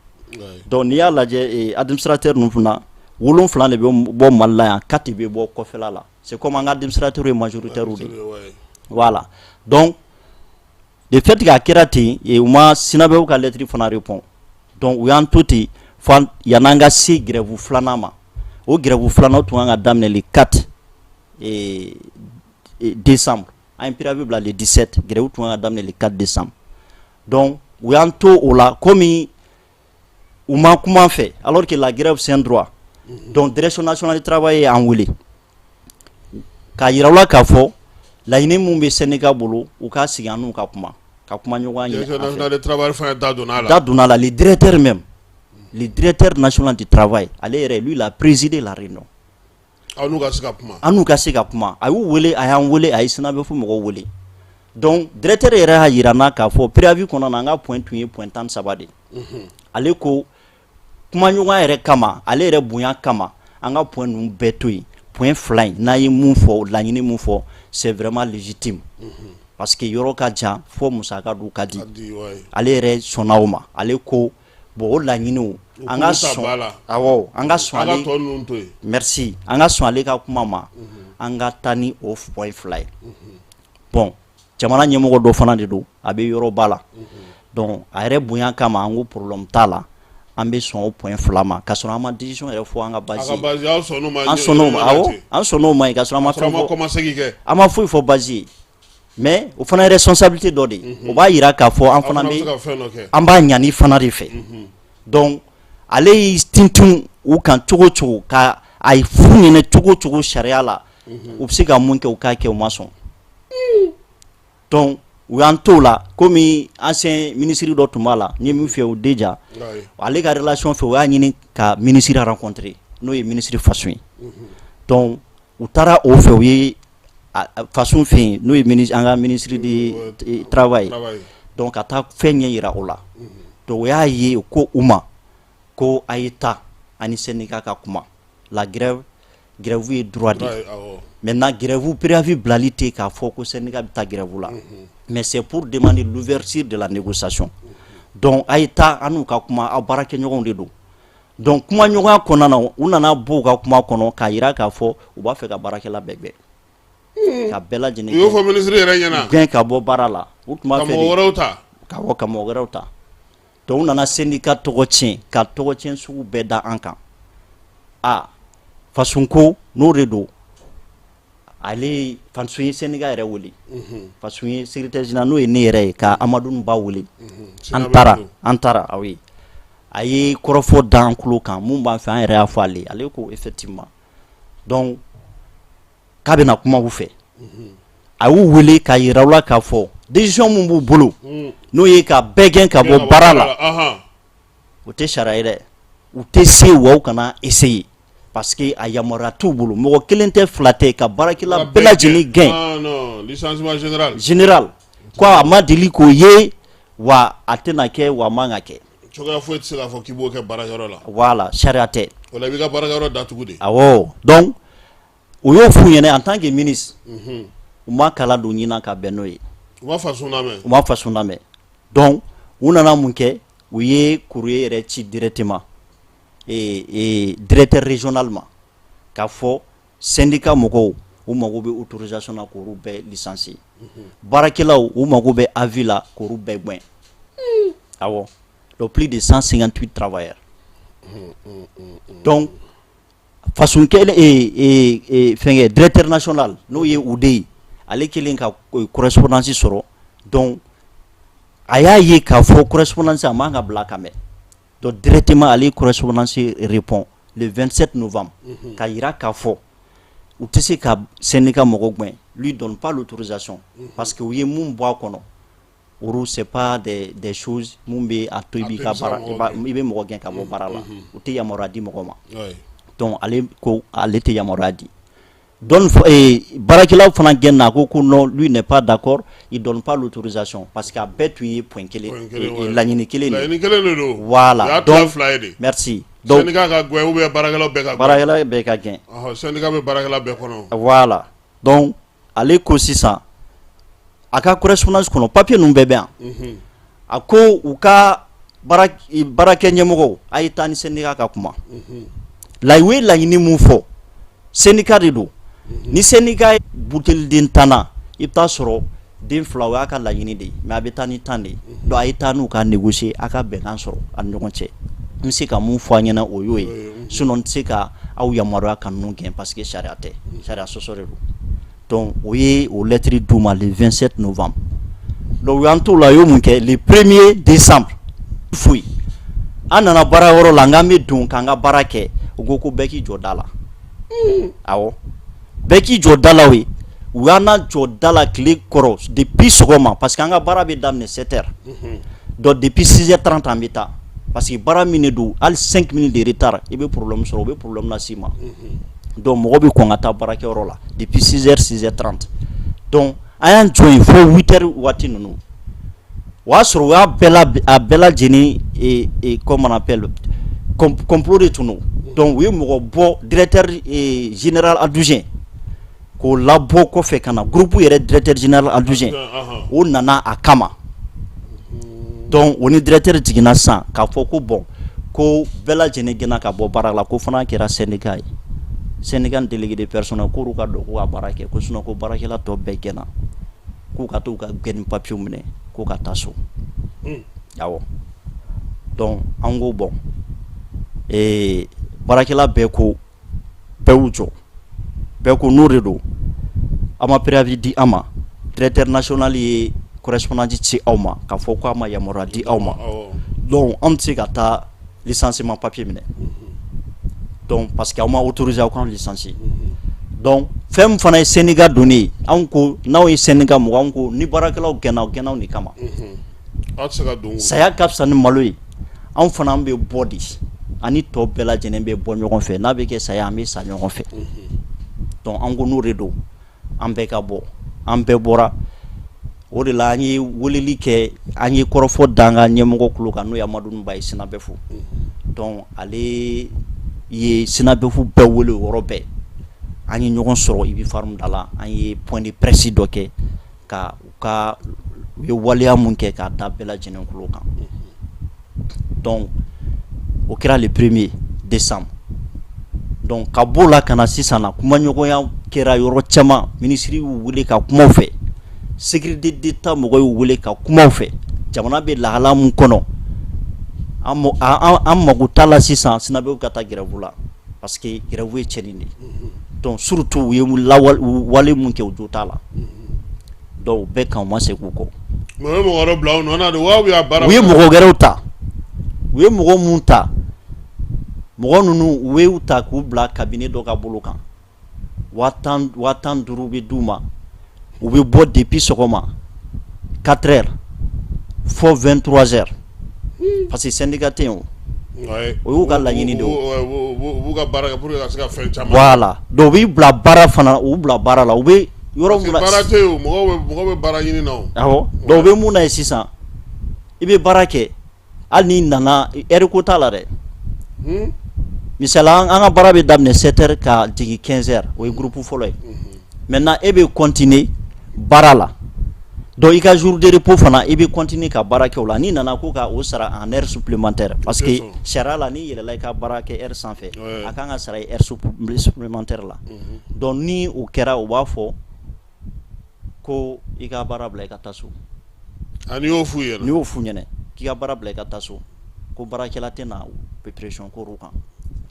Donc n'i y'a lajɛ, administrateur ninnu fana, 7 de bɛ bɔ Mali la yan, 4 bɛ bɔ kɔfɛla la. C'est comme an ka administrateur ye majoritaire de ye. Voilà. Donc de fait que a kɛra ten, u ma SYNABEF ka lettre fana répond. Donc u y'an to ten fo yan'an ka se grève filanan ma. O grève filanan, o tun kan ka daminɛ le 4 décembre. An ye préavis bila le 17, grève tun kan ka daminɛ le 4 décembre. Donc u y'an to o la, komi u ma kuma an fɛ, alors que la grève, c'est un droit. Donc direction nationale du travail ye an wele k'a yira u la k'a fɔ laɲini mun bɛ syndicat bolo, u k'a sigi an n'u ka kuma, ka kuma ɲɔgɔn ɲini. Direction nationale du travail fana da donna a la. Da donna a la. Le directeur même, le directeur national du travail, ale yɛrɛ, lui, il a présidé la réunion. Aw n'u ka se ka kuma. An n'u ka se ka kuma. A y'u wele, a y'an wele, a ye SYNABEF mɔgɔw wele. Donc directeur yɛrɛ y'a yira n na k'a fɔ préavis kɔnɔna na, an ka point tun ye point 13 de ye. Ale ko kumaɲɔgɔnya yɛrɛ kama, ale yɛrɛ bonya kama, an ka point ninnu bɛɛ to yen. Point 2 in n'a ye mun fɔ, laɲini mun fɔ, c'est vraiment légitime, parce que yɔrɔ ka jan, fo musaka dun ka di. Ale yɛrɛ sɔnna o ma. Ale ko Bon, o laɲiniw, an ka sɔn, awɔ, an ka sɔn ale, merci, an ka sɔn ale ka kuma ma, an ka taa ni o point fila ye. Bon, jamana ɲɛmɔgɔ dɔ fana de don, a bɛ yɔrɔba la, donc a yɛrɛ bonya kama, an ko problème t'a la, an bɛ sɔn o point fila ma, ka sɔrɔ an ma décision yɛrɛ fɔ an ka base ye. An sɔnn'o ma, awɔ, an sɔnn'o ma yen, ka sɔrɔ an ma fɛn fɔ, an ma foyi fɔ base ye. Mais o fana ye responsabilité dɔ de ye, o b'a jira k'a fɔ an fana bɛ, an b'a ɲani fana de fɛ. Donc ale y'i tintin u kan cogo cogo, ka a f'u ɲɛna cogo cogo sariya la, u bɛ se ka mun kɛ, u k'a kɛ, u ma sɔn. Donc u y'an t'o la, komi ancien ministre dɔ tun b'a la, n ye min f'i ye o déjà, ale ka relation fɛ, u y'a ɲini ka ministre rencontrer, n'o ye ministre Fasun ye. Donc u taara o fɛ, u ye Fasun fɛ yen, n'o ye an ka ministre de travail, donc ka taa fɛn ɲɛ yira o la. Donc o y'a ye, ko u ma ko a ye taa ani syndicat ka kuma. La grève, grève ye droit de ye. Maintenant, grève préavis bilali tɛ k'a fɔ ko syndicat bɛ taa grève la, mais c'est pour demander l'ouverture de la négociation. Donc a ye taa an n'u ka kuma, aw baarakɛɲɔgɔnw de don. Donc kumaɲɔgɔnya kɔnɔna na, u nana bɔ u ka kuma kɔnɔ k'a jira k'a fɔ u b'a fɛ ka baarakɛla bɛɛ gɛn, ka bɛɛ lajɛlen U y'o fɔ ministre yɛrɛ ɲɛna? Gɛn ka bɔ baara la. U tun b'a fɛ Ka mɔgɔ wɛrɛw ta? Ka bɔ, ka mɔgɔ wɛrɛw ta. Donc u nana syndicat tɔgɔ tiɲɛ, ka tɔgɔ tiɲɛ sugu bɛɛ da an kan. A Fasun ko n'o de don, ale Fasun ye syndicat yɛrɛ wele, Fasun ye secrétaire général, n'o ye ne yɛrɛ ye, ka Amadu Ba wele. An taara, an taara aw ye, a ye kɔrɔfɔ da an tulo kan, mun b'an fɛ, an yɛrɛ y'a fɔ ale, ale ko effectivement, donc k'a bɛna kuma u fɛ. A y'u wele k'a yira u la k'a fɔ décision mun b'u bolo, n'o ye ka bɛɛ gɛn ka bɔ baara la, o tɛ sariya ye dɛ, u tɛ se wa, u kana essayer, parce que a yamaruya t'u bolo, mɔgɔ kelen tɛ, fila tɛ, ka baarakɛla bɛɛ lajɛlen gɛn. Ah non, licenciement général. Général ko a ma deli k'o ye, wa a tɛna kɛ, wa a man ka kɛ. Cogoya foyi tɛ se k'a fɔ k'i b'o kɛ baarakɛyɔrɔ la. Voilà, sariya tɛ. O la i b'i ka baarakɛyɔrɔ datugu de. Awɔ, donc o y'o f'u ɲɛna en tant que ministre, u ma kala don ɲin na ka bɛn n'o ye. U ma faso lamɛn. U ma faso lamɛn. Donc u nana mun kɛ? U ye courrier yɛrɛ ci directement et directeur régional ma, k'a fɔ syndicat mɔgɔw, u mago bɛ autorisation na k'olu bɛɛ licencier, baarakɛlaw, u mago bɛ avis la k'olu bɛɛ gɛn. Awɔ, donc plus de 158 travailleurs. Donc façon kelen, fɛnkɛ, directeur national, n'o ye Ude ye, ale kelen ka correspondance sɔrɔ. Donc a y'a ye k'a fɔ correspondance a man ka bila ka mɛn. Donc directement ale ye correspondance répond le 27 novembre, ka yira k'a fɔ u tɛ se ka syndicat mɔgɔ gɛn, lui donne pas l'autorisation, parce que u ye mun bɔ a kɔnɔ, olu c'est pas des choses mun bɛ a to i b'i ka baara, i bɛ mɔgɔ gɛn ka bɔ baara la, u tɛ yamaruya di mɔgɔ ma. Donc ale ko ale tɛ yamaruya di. Donc baarakɛlaw fana gɛn na, a ko ko non, lui n'est pas d'accord, il donne pas l'autorisation, parce que a bɛɛ tun ye point kelen, laɲini kelen de. Laɲini kelen de don. Voilà, donc merci. Donc syndicat ka gɛn ou bien baarakɛlaw bɛɛ ka gɛn. Baarakɛla bɛɛ ka gɛn. Ɔhɔn, syndicat bɛ baarakɛla bɛɛ kɔnɔ. Voilà, donc ale ko sisan a ka correspondance kɔnɔ, papier ninnu bɛɛ bɛ yan, a ko u ka baarakɛ ɲɛmɔgɔw, a ye taa ni syndicat ka kuma la. U ye laɲini mun fɔ, syndicat de don. Ni syndicat ye buteliden 10 na, i bɛ taa sɔrɔ den fila, o y'a ka laɲini de ye, mais a bɛ taa ni 10 de ye. Donc a ye taa n'u ka négocier, a ka bɛnkan sɔrɔ a ni ɲɔgɔn cɛ. N bɛ se ka mun fɔ a ɲɛna, o y'o ye. Sinon n tɛ se ka aw yamaruya ka ninnu gɛn, parce que sariya tɛ, sariya sɔsɔ de don. Donc o ye o lettre d'u ma le 27 novembre. Donc u y'an t'o la, u ye mun kɛ? Le 1er décembre, foyi, an nana baara yɔrɔ la, n k'an bɛ don k'an ka baara kɛ, u ko ko bɛɛ k'i jɔ da la. Awɔ, bɛɛ k'i jɔ da la. O ye u y'an jɔ da la tile kɔrɔ depuis sɔgɔma, parce que an ka baara bɛ daminɛ 7 heures, donc depuis 6 heures 30 an bɛ taa, parce que baara min de don, hali 5 minutes de retard, i bɛ problème sɔrɔ, u bɛ problème las'i ma. Donc mɔgɔ bɛ kɔn ka taa baarakɛyɔrɔ la depuis 6 heures, 6 heures 30. Donc an y'an jɔ yen fo 8 heures waati ninnu, o y'a sɔrɔ u y'a bɛɛ la, a bɛɛ lajɛlen, comment on appelle, complot de tun don. Donc u ye mɔgɔ bɔ, directeur général adjoint, k'o labɔ kɔfɛ ka na groupe yɛrɛ directeur général adjoint, o nana a kama. Donc o ni directeur jiginna sisan k'a fɔ ko bon, ko bɛɛ lajɛlen gɛnna ka bɔ baara la, ko fana kɛra syndicat ye, syndicat ni délégué de personnel, k'olu ka don k'u ka baara kɛ, ko sinon ko baarakɛla tɔ bɛɛ gɛnna, k'u ka t'u ka gɛnni papier minɛ, k'u ka taa so. Awɔ, donc an ko bon, baarakɛla bɛɛ ko, bɛɛ y'u jɔ, bɛɛ ko n'o de don, aw ma préavis di an ma, directeur national ye correspondance ci aw ma k'a fɔ k'a ma yamaruya di aw ma, donc anw tɛ se ka taa licenciement papier minɛ, donc parce que aw ma autorisé aw k'an licencier. Donc fɛn min fana ye syndicat donnen ye, anw ko n'aw ye syndicat mɔgɔ, anw ko ni baarakɛlaw gɛnna, aw gɛnna aw de kama. Aw tɛ se ka don. Saya ka fisa ni malo ye. Anw fana, an bɛ bɔ de, ani tɔ bɛɛ lajɛlen bɛ bɔ ɲɔgɔn fɛ. N'a bɛ kɛ saya, an bɛ sa ɲɔgɔn fɛ. Donc an ko n'o de don, an bɛɛ ka bɔ. An bɛɛ bɔra. O de la an ye weleli kɛ, an ye kɔrɔfɔ da an ka ɲɛmɔgɔ tulo kan, n'o ye Amadu Ba ye, SYNABEF. Donc ale ye SYNABEF bɛɛ wele o yɔrɔ bɛɛ. An ye ɲɔgɔn sɔrɔ Ibi Farum da la, an ye point de presse dɔ kɛ ka u ka u ye waleya mun kɛ k'a da bɛɛ lajɛlen tulo kan. Donc o kɛra le 1er décembre. Donc ka b'o la ka na sisan na, kumaɲɔgɔnya kɛra yɔrɔ caman. Minisiri y'u wele ka kuma u fɛ, sécurité d'État mɔgɔw y'u wele ka kuma u fɛ. Jamana bɛ lahala mun kɔnɔ, an mago t'a la sisan SYNABEF ka taa grève la, parce que grève ye tiɲɛni de ye. Donc surtout u ye wale mun kɛ, u jo t'a la. Donc u bɛɛ kan, u ma segin u kɔ. Mais u ye mɔgɔ wɛrɛ bila u nɔ na de wa, ou bien a baara? U ye mɔgɔ wɛrɛw ta. U ye mɔgɔ mun ta, mɔgɔ ninnu, u y'u ta k'u bila cabinet dɔ ka bolo kan. 10 000, 15 000 bɛ d'u ma. U bɛ bɔ depuis sɔgɔma 4 heures fo 23 heures, parce que syndicat tɛ yen. O o y'u ka laɲini de ye. U b'u ka baara kɛ pour que ka se ka fɛn caman. Voilà, donc u b'i bila baara fana, u bila baara la, u bɛ yɔrɔ mun na. Baara tɛ yen o, mɔgɔw bɛ baara ɲini na o. Awɔ, donc u bɛ mun na yen sisan, i bɛ baara kɛ, hali n'i nana, heure ko t'a la dɛ. Misali, an ka baara bɛ daminɛ 7 heures ka jigin 15 heures, o ye groupe fɔlɔ ye. Maintenant e bɛ continuer baara la, donc i ka jour de repos fana, i bɛ continuer ka baara kɛ o la. N'i nana ko ka o sara en heure supplémentaire, parce que sariya la, n'i yɛlɛla i ka baara kɛ heure sanfɛ, a kan ka sara i heure supplémentaire la. Donc ni o kɛra, u b'a fɔ ko i ka baara bila, i ka taa so. A n'i y'o f'u ɲɛna? N'i y'o f'u ɲɛna k'i ka baara bila, i ka taa so, ko baarakɛla tɛ na pression k'olu kan.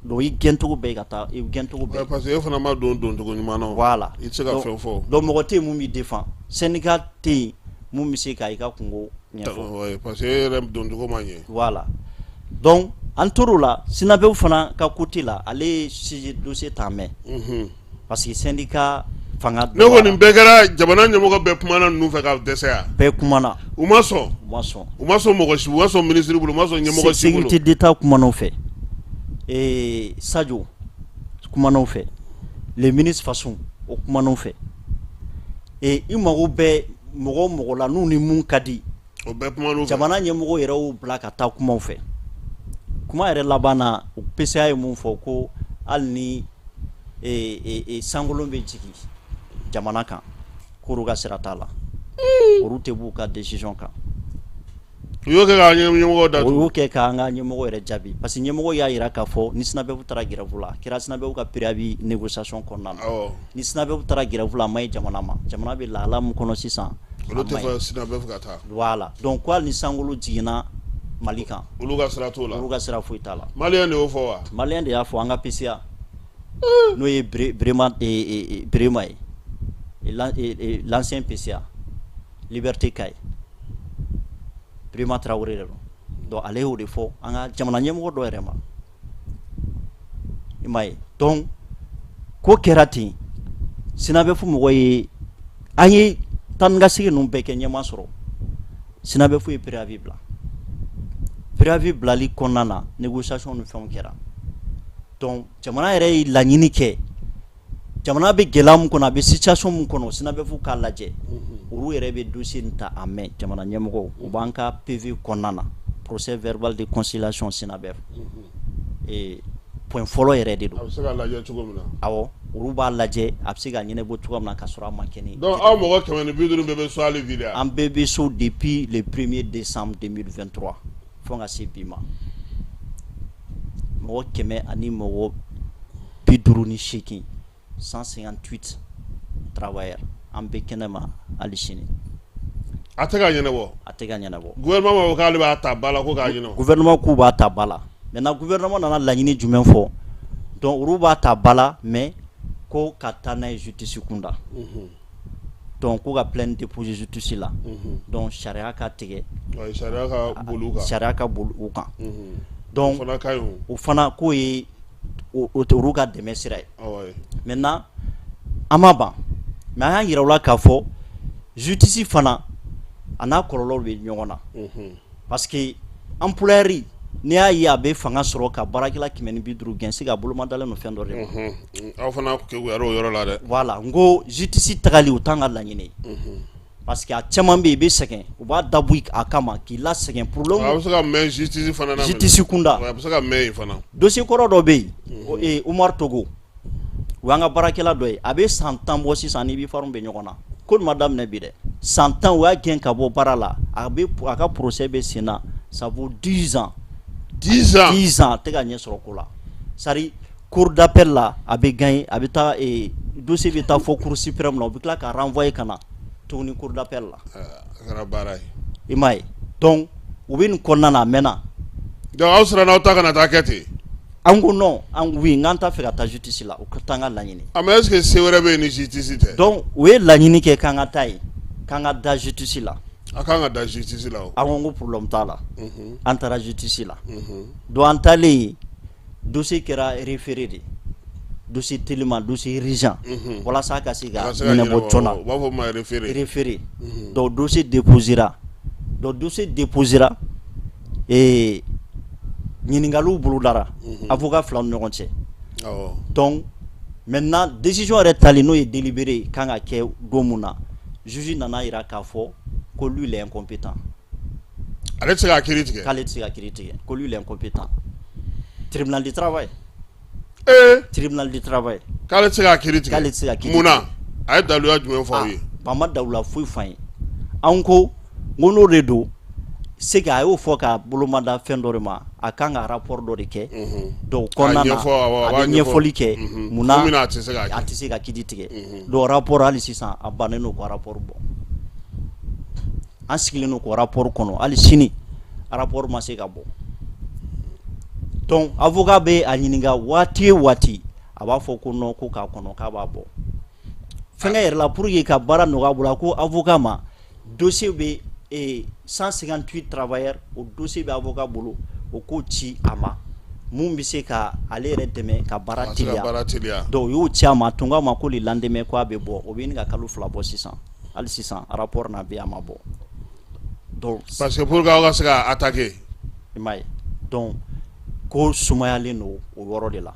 Donc i gɛncogo bɛɛ, i ka taa, i gɛncogo bɛɛ. Parce que e fana ma don doncogo ɲuman na. Voilà. I tɛ se ka fɛn fɔ. Donc mɔgɔ tɛ yen mun b'i défend, syndicat tɛ yen mun bɛ se ka i ka kungo ɲɛfɔ. Parce que e yɛrɛ doncogo ma ɲɛ. Voilà, donc an tor'o la. SYNABEF fana ka côté la, ale ye sujet dossier ta mɛn, parce que syndicat fanga. Ne ko nin bɛɛ kɛra, jamana ɲɛmɔgɔ bɛɛ kumana ninnu fɛ ka dɛsɛ yan. Bɛɛ kumana. U ma sɔn. U ma sɔn. U ma sɔn mɔgɔ si, u ma sɔn ministre bolo, u ma sɔn ɲɛmɔgɔ si bolo. Sécurité d'État kumana u fɛ, Sadio kumana u fɛ, le ministre Fassou, o kumana u fɛ. I mago bɛ mɔgɔ o mɔgɔ la n'u ni mun ka di. O bɛɛ kumana u fɛ. Jamana ɲɛmɔgɔ yɛrɛ y'u bila ka taa kuma u fɛ. Kuma yɛrɛ laban na, o PCA ye mun fɔ, ko hali ni sankolon bɛ jigin jamana kan, k'olu ka sira t'a la, olu tɛ b'u ka décision kan. U y'o kɛ k'an ɲɛmɔgɔ datugu. U y'o kɛ k'an ka ɲɛmɔgɔ yɛrɛ jaabi, parce que ɲɛmɔgɔ y'a jira k'a fɔ ni SYNABEF taara grève la, a kɛra SYNABEF ka préavis négociation kɔnɔna na, ni SYNABEF taara grève la, a ma ɲi jamana ma. Jamana bɛ lahala min kɔnɔ sisan. Olu tɛ fɛ SYNABEF ka taa. Voilà, donc ko hali ni sankolo jiginna Mali kan, olu ka sira t'o la. Olu ka sira foyi t'a la. Malien de y'o fɔ wa? Malien de y'a fɔ, an ka PCA, n'o ye Birema Birema ye, l'ancien PCA Liberté Kaye, Birema Traoré de don. Donc ale y'o de fɔ an ka jamana ɲɛmɔgɔ dɔ yɛrɛ ma, i m'a ye. Donc ko kɛra ten, SYNABEF mɔgɔ ye, an ye taa ni ka segin ninnu bɛɛ kɛ, ɲɛma sɔrɔ. SYNABEF ye préavis bila. Préavis bilali kɔnɔna na, négociation ni fɛnw kɛra. Donc jamana yɛrɛ ye laɲini kɛ, jamana bɛ gɛlɛya mun kɔnɔ, a bɛ situation mun kɔnɔ, SYNABEF k'a lajɛ. Olu yɛrɛ bɛ dossier nin ta a mɛn. Jamana ɲɛmɔgɔw, u b'an ka PV kɔnɔna na, procès verbal de conciliation SYNABEF, point fɔlɔ yɛrɛ de don. A bɛ se ka lajɛ cogo min na. Awɔ. Olu b'a lajɛ a bɛ se ka ɲɛnabɔ cogoya min na ka sɔrɔ a ma kɛ ni. Donc aw mɔgɔ 150 bɛɛ bɛ so hali bi de wa? An bɛɛ bɛ so depuis le premier décembre 2023 fo ka se bi ma. Mɔgɔ 158, 158 travailleurs an bɛ kɛnɛma hali sini. A tɛ ka ɲɛnabɔ. A tɛ ka ɲɛnabɔ. Gouvernement m'a fɔ k'ale b'a ta ba la ko k'a ɲɛnabɔ. Gouvernement k'u b'a ta ba la maintenant gouvernement nana laɲini jumɛn fɔ? Donc olu b'a ta ba la mais ko ka taa n'a ye justice kunda. Donc k'u ka plainte déposer justice la. Donc sariya ka tigɛ. Sariya ka boli u kan. Sariya ka boli u kan. Donc o fana ka ɲi o. O fana k'o ye o olu ka dɛmɛ sira ye. Maintenant an ma ban mais an y'a jira u la k'a fɔ justice fana a n'a kɔlɔlɔw bɛ ɲɔgɔn na. Parce que employeur n'i y'a ye a bɛ fanga sɔrɔ ka baarakɛla 150 gɛn c'est que a boloma dalen don fɛn dɔ de ma. Aw fana kekuyara o yɔrɔ la dɛ. Voilà n ko justice tagali o t'an ka laɲini ye. Parce que a caman bɛ yen i bɛ sɛgɛn u b'a dabɔ a kama k'i lasɛgɛn problème. A bɛ se ka mɛn justice fana na. Justice kunda. A bɛ se ka mɛn yen fana. Dossier kɔrɔ dɔ bɛ yen Umaru Togo o y'an ka baarakɛla dɔ ye a bɛ san 10 bɔ sisan ni Ibifaru bɛ ɲɔgɔn na. Ko nin ma daminɛ bi dɛ san 10 u y'a gɛn ka bɔ baara la a bɛ a ka procès bɛ sen na ça vaut 10 ans. 10 ans 10 ans a tɛ ka ɲɛ sɔrɔ ko la c'est à dire cour d'appel la a bɛ gagner a bɛ taa dossier bɛ taa fɔ cour suprême la u bɛ tila ka renvoyer ka na tuguni cour d'appel la. A kɛra baara ye. I m'a ye donc u bɛ nin kɔnɔna na a mɛnna. Donc aw siranna aw ta kana taa kɛ ten. An ko non an oui n k'an t'a fɛ ka taa justice la o t'an ka laɲini. Ah mais est ce que se wɛrɛ bɛ yen ni justice tɛ? Donc u ye laɲini kɛ k'an ka taa yen k'an ka da justice la. A kan ka da justice la o. An ko ko problème t'a la. An taara justice la. Donc an taalen dossier kɛra référé de dossier teliman dossier urgent walasa ka se ka ɲɛnabɔ joona. U b'a fɔ o ma référé. Référé donc dossier déposera donc dossier déposera ee ɲininkaliw bolodara avocat filaw ni ɲɔgɔn cɛ. Donc maintenant décision yɛrɛ tali n'o ye délibéré kan ka kɛ don mun na juge nana jira k'a fɔ ko lui il est incompétent. Ale tɛ se k'a kiiri tigɛ. K'ale tɛ se ka kiiri tigɛ ko lui il est incompétent. Tribunal du travail. Tribunal du travail. K'ale tɛ se k'a kiiri tigɛ. K'ale tɛ se ka kiiri tigɛ. Mun na? A ye daluya jumɛn fɔ aw ye? A ma daluya foyi f'an ye. An ko n ko n'o de don c'est que a y'o fɔ k'a bolomada fɛn dɔ de ma a kan ka rapport dɔ de kɛ. Donc kɔnɔna na a bɛ ɲɛfɔli kɛ munna a tɛ se ka kiiri tigɛ. Donc rapport hali sisan a bannen don ka rapport bɔ. An sigilen don k'o rapport kɔnɔ hali sini rapport ma se ka bɔ. Donc avocat bɛ a ɲininka waati o waati a b'a fɔ ko non ko k'a kɔnɔ k'a b'a bɔ. Fɛnkɛ yɛrɛ la pour que ka baara nɔgɔya a bolo a ko avocat ma dossier bɛ 158 travailleurs o dossier bɛ avocat bolo o k'o ci a ma mun bɛ se ka ale yɛrɛ dɛmɛ ka baara teliya. Donc u y'o ci a ma a tun k'a ma ko le lendemain k'a bɛ bɔ o bɛ ɲini ka kalo 2 bɔ sisan hali sisan rapport n'a bɛ a ma bɔ. Donc parce que pour que aw ka se ka attaquer. I m'a ye donc ko sumayalen don o yɔrɔ de la.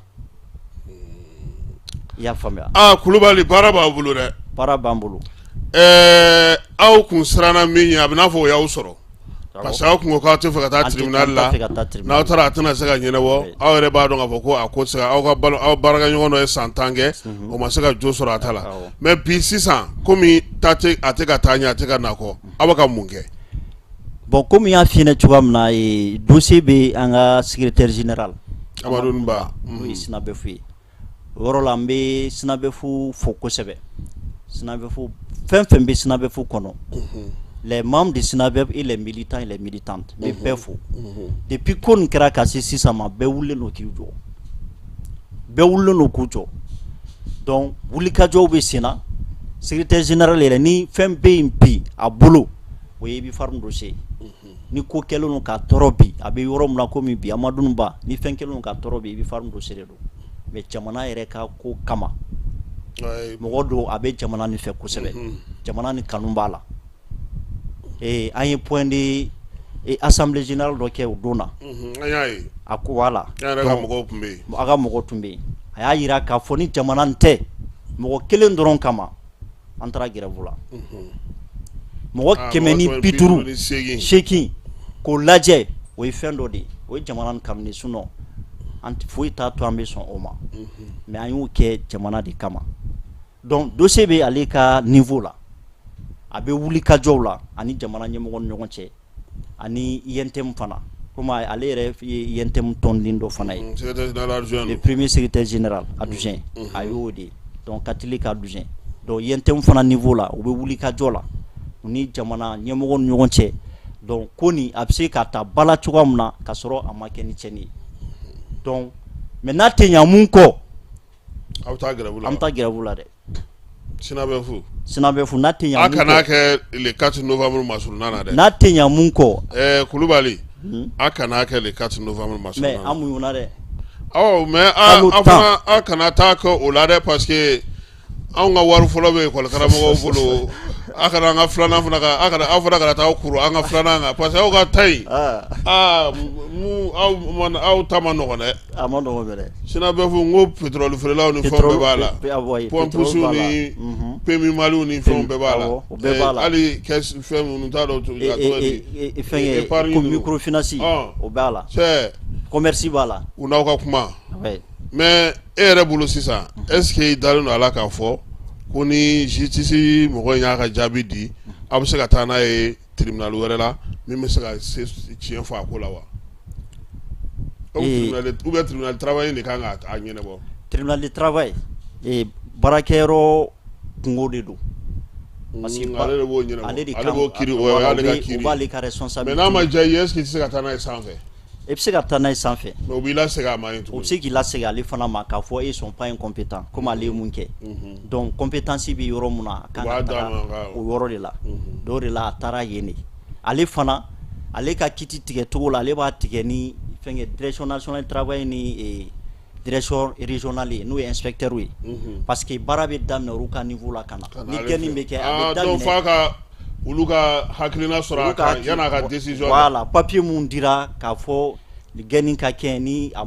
I y'a faamuya. Aa Kulubali baara b'aw bolo dɛ. Baara b'an bolo. Ɛɛ aw kun siranna min ɲɛ a bɛ n'a fɔ o y'aw sɔrɔ. Parce que aw kun ko k'aw tɛ fɛ ka taa tribunal la n'aw taara a tɛna se ka ɲɛnabɔ aw yɛrɛ b'a dɔn k'a fɔ ko a ko tɛ se ka aw ka aw baarakɛɲɔgɔn dɔ ye san 10 kɛ o ma se ka jo sɔrɔ a ta la mais bi sisan komi ta tɛ a tɛ ka taa ɲɛ a tɛ ka na kɔ aw bɛ ka mun kɛ. Bon komi n y'a f'i ɲɛna cogoya min na dossier bɛ an ka secrétaire général Amadu Ba n'o ye SYNABEF ye o yɔrɔ la n bɛ SYNABEF fo kosɛbɛ SYNABEF fɛn fɛn bɛ SYNABEF kɔnɔ les membres de SYNABEF et les militants et les militantes n bɛ bɛɛ fo depuis ko nin kɛra ka se sisan ma bɛɛ wulilen don k'i jɔ bɛɛ wulilen don k'u jɔ donc wulikajɔw bɛ sen na secrétaire général yɛrɛ ni fɛn bɛ yen bi a bolo o ye Ibifaru dossier ye ni ko kɛlen don k'a tɔɔrɔ bi a bɛ yɔrɔ min na komi bi Amadu Ba ni fɛn kɛlen don k'a tɔɔrɔ bi Ibifaru dossier de don mais jamana yɛrɛ ka ko kama mɔgɔ don a bɛ jamana nin fɛ kosɛbɛ jamana nin kanu b'a la an ye point de assemblée générale dɔ kɛ o don na a ko voilà a ka mɔgɔw tun bɛ yen a y'a jira k'a fɔ ni jamana tɛ mɔgɔ kelen dɔrɔn kama an taara grève la mɔgɔ 158 k'o lajɛ o ye fɛn dɔ de ye o ye jamana kanu sinon An foyi t'a to an bɛ sɔn o ma, mais an y'o kɛ jamana de kama. Donc dossier bɛ ale ka niveau la, a bɛ wuli ka jɔw la ani jamana ɲɛmɔgɔ ni ɲɔgɔn cɛ ani UNTM fana, komi ale yɛrɛ ye UNTM tɔnden dɔ fana ye. Secrétaire général adjoint. Le premier secrétaire général adjoint, a y'o de ye. Donc Katili ka adjoint. Donc UNTM fana niveau la, u bɛ wuli ka jɔ la u ni jamana ɲɛmɔgɔ ni ɲɔgɔn cɛ. Donc ko nin a bɛ se ka ta ba la cogoya min na ka sɔrɔ a ma kɛ ni tiɲɛni ye. Donc mais n'a tɛ ɲɛ mun kɔ, aw bɛ taa grève la. An bɛ taa grève la dɛ. SYNABEF. SYNABEF, n'a tɛ ɲɛ A mun kana kɔ. kɛ le 4 novembre masurunna na dɛ. N'a tɛ ɲɛ mun kɔ. Ɛɛ Kulubali, a kana kɛ le 4 novembre masurunna. Mais an muɲuna dɛ. Awɔ, mais Kalo a 10. Fana a kana taa kɛ o la dɛ, parce que anw ka wari fɔlɔ bɛ ekɔli karamɔgɔw bolo. A kana an ka filanan fana ka a kana aw fana kana taa kuru an ka filanan kan, parce que aw ka ta in, aa, mun aw ma, aw ta ma nɔgɔn dɛ. A ma nɔgɔn dɛ. SYNABEF, n ko pétrole feerelaw ni fɛnw bɛɛ b'a la. Pétrole Pompistew b'a la. ni PMU Maliw ni fɛnw bɛɛ b'a la. Awɔ, o bɛɛ b'a la. Hali caisse fɛn minnu t'a dɔn, a tɔgɔ di. Fɛn Épargne ko ninnu. Microfinance, o b'a la. Cɛ. Commerce b'a la. U n'aw ka kuma. Ouais. Mais e yɛrɛ bolo sisan, est ce que i dalen don a la k'a fɔ ko ni justice mɔgɔ in y'a ka jaabi di, aw bɛ se ka taa n'a ye tribunal wɛrɛ la min bɛ se ka se tiɲɛ fɔ a ko la wa? Ou bien tribunal travail de kan ka a ɲɛnabɔ? Tribunal de travail, baarakɛyɔrɔ kungo de don. Parce que Ale de b'o ɲɛnabɔ. Ale de Ale kan b'o kiiri, o voilà, y'ale ka o kiiri. b'ale ka responsabilité. Mais n'a ma diya i ye, est ce que i tɛ se ka taa n'a ye sanfɛ? E bɛ se ka taa n'a ye sanfɛ. Mais u b'i lasegin a ma yen O tuguni. bɛ se k'i lasegin ale fana ma k'a fɔ ils sont pas incompétents, comme ale ye mun kɛ. Donc compétence bɛ yɔrɔ mun na, a kan U b'a ka d'a taga ma o yɔrɔ de la. Dɔw de la a taara yen de. Ale fana, ale ka kiti tigɛ cogo la, ale b'a tigɛ ni fɛnkɛ direction nationale du travail ni direction régionale ye, n'o ye inspecteur ye. Parce que baara bɛ daminɛ olu ka niveau la ka na. Ni gɛnni bɛ kɛ, a bɛ Donc daminɛ. f'a ka olu ka hakilina sɔrɔ a Olu ka kan yan'a ka décision. Voilà, papier mun dira k'a fɔ gɛnni ka kɛ ni a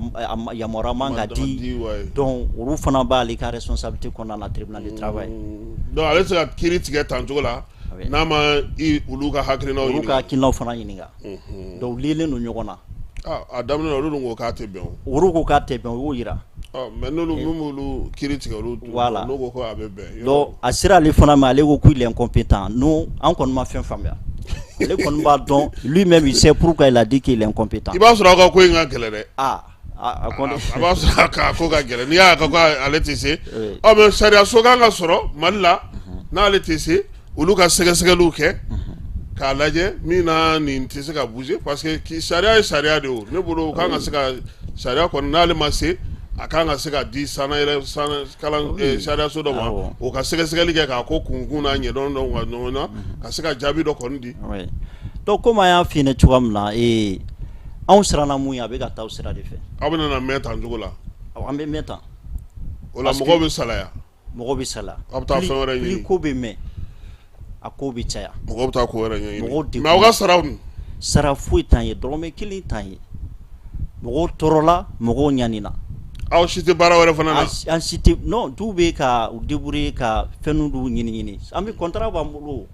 yamaruya man ka di. Donc olu fana b'ale ka responsabilité kɔnɔna na, tribunal de travail. Donc ale tɛ se ka kiiri tigɛ tan cogo la n'a ma i olu ka hakilinaw Olu ɲininka. ka hakilinaw fana ɲininka. Donc u liélen don ɲɔgɔn na. Ah, a daminɛ na olu dun ko k'a tɛ bɛn o. Olu ko k'a tɛ bɛn, u y'o yira. Ɔ, mais n'olu min b'olu kiiri tigɛ, olu Voilà. n'u ko ko a bɛ bɛn. Donc a sera ale fana ma, ale ko qu'il est incompétent. Nous, an kɔni ma fɛn faamuya. Ale kɔni b'a dɔn, lui-même il sait pourquoi il a dit qu'il est incompétent. I b'a sɔrɔ aw ka ko in ka gɛlɛn dɛ. Ah, a kɔni. A b'a sɔrɔ a ka ko ka gɛlɛn n'i y'a ka ko ale tɛ se. Ɔ, mais sariya so kan ka sɔrɔ Mali la, n'ale tɛ se, olu ka sɛgɛsɛgɛliw kɛ k'a lajɛ min na nin tɛ se ka bouger, parce que sariya ye sariya de ye. O ne bolo, o kan ka se ka sariya kɔni, n'ale ma se, a kan ka se ka di sanayɛlɛ san kalan sariya so dɔ ma, o ka sɛgɛsɛgɛli kɛ k'a ko kunkun n'a ɲɛdɔn dɔn ka ɲɔgɔn na ka se ka jaabi dɔ kɔni di. Oui. Donc comme an y'a f'i ɲɛna cogoya min na, anw siranna mun ye, a bɛ ka taa o sira de fɛ. Aw bɛna na mɛn tan cogo la. Awɔ, an bɛ mɛn tan. O la Parce que mɔgɔw bɛ salaya. Mɔgɔw bɛ salaya. Aw bɛ taa fɛn wɛrɛ ɲini. Plus ko bɛ mɛn, a ko bɛ caya. Mɔgɔw bɛ taa ko wɛrɛ ɲɛɲini. Mɔgɔw degun. Mais aw ka saraw dun? Sara foyi t'an ye, dɔrɔmɛ kelen t'an ye. Mɔgɔw tɔɔrɔla, mɔgɔw ɲanina. Aw si tɛ baara wɛrɛ fana na? An si tɛ, non, dɔw bɛ ka u débrouiller ka fɛn dɔw ɲini ɲini. An bɛ contrat b'an bolo.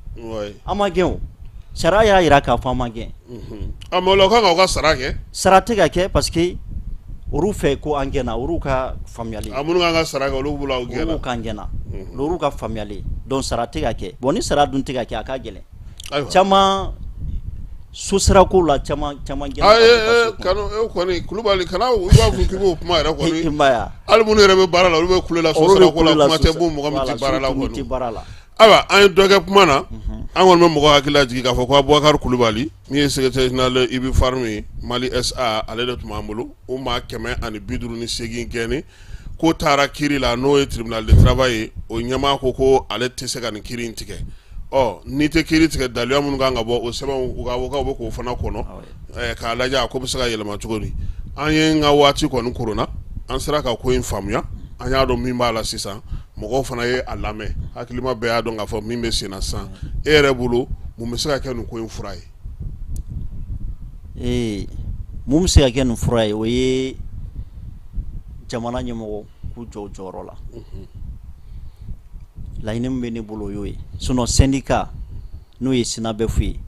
An ma gɛn o. Sariya y'a jira k'a fɔ an ma gɛn. Ah, mais o la o kan k'aw ka sara kɛ. Sara tɛ ka kɛ parce que olu fɛ ko an gɛnna, olu ka faamuyali. A minnu kan ka sara kɛ, olu bolo aw gɛnna. Olu k'an gɛnna. Olu ka faamuyali. Donc sara tɛ ka kɛ. Bon, ni sara dun tɛ ka kɛ, a ka gɛlɛn. Ayiwa. Caman so sirako la, caman caman gɛnna. Ah, ee, kanu e kɔni Kulubali, kana i b'a fɔ k'i b'o kuma yɛrɛ kɔni. I m'a ye wa? Hali minnu yɛrɛ bɛ baara la, olu bɛ kule la so Olu bɛ sirako la, kule la kuma tɛ so bon mɔgɔ min voilà, tɛ baara la surtout min kɔni. tɛ baara la. Ayiwa, an ye dɔ kɛ kuma na, an kɔni bɛ mɔgɔ hakili lajigin k'a fɔ ko Abubakari Kulubali min ye secrétaire général UBIFARM ye Mali SA, ale de tun b'an bolo. O maa 158 gɛnni ko taara kiiri la, n'o ye tribunal de travail ye, o ɲɛmaa ko ale tɛ se ka nin kiiri in tigɛ. Ɔ, n'i tɛ kiiri tigɛ, daluya minnu kan ka bɔ o sɛbɛnw, u ka avocat bɛ k'o fana kɔnɔ k'a lajɛ a ko bɛ se ka yɛlɛma cogo di. An ye n ka waati kɔni koronna, an sera ka ko in faamuya, an y'a dɔn min b'a la sisan, mɔgɔw fana ye a lamɛn, hakilima bɛɛ y'a dɔn k'a fɔ min bɛ sen na sisan. E yɛrɛ bolo, mun bɛ se ka kɛ nin ko in fura ye? Ee, mun bɛ se ka kɛ nin fura ye, o ye jamana ɲɛmɔgɔ k'u jɔ u jɔyɔrɔ la. Laɲini min bɛ ne bolo, o y'o ye. Sinon syndicat, n'o ye SYNABEF ye,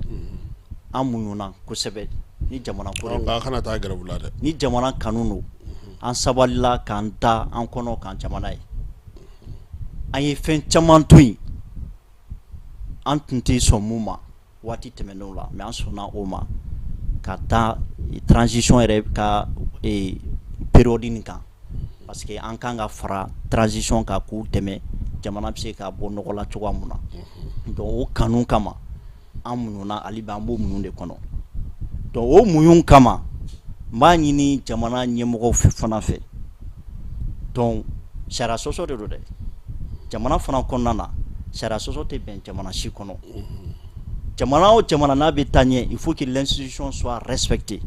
an muɲuna kosɛbɛ ni jamana ko de Nka a kana taa grève la dɛ. Ni jamana kanu don. An sabalila k'an da an kɔnɔ k'an jamana ye. An ye fɛn caman to yen, an tun tɛ sɔn mun ma waati tɛmɛnenw la, mais an sɔnna o ma ka taa transition yɛrɛ ka période nin kan, parce que an kan ka fara transition kan k'u dɛmɛ, jamana bɛ se ka bɔ nɔgɔ la cogoya mun na. Donc o kanu kama an muɲuna, hali bi an b'o muɲu de kɔnɔ. Donc o muɲu kama, n b'a ɲini jamana ɲɛmɔgɔw fana fɛ. Donc sariya sɔsɔ de don dɛ, jamana fana kɔnɔna na, sariya sɔsɔ tɛ bɛn jamana si kɔnɔ. Jamana o jamana n'a bɛ taa ɲɛ, il faut que l'institution soit respectée.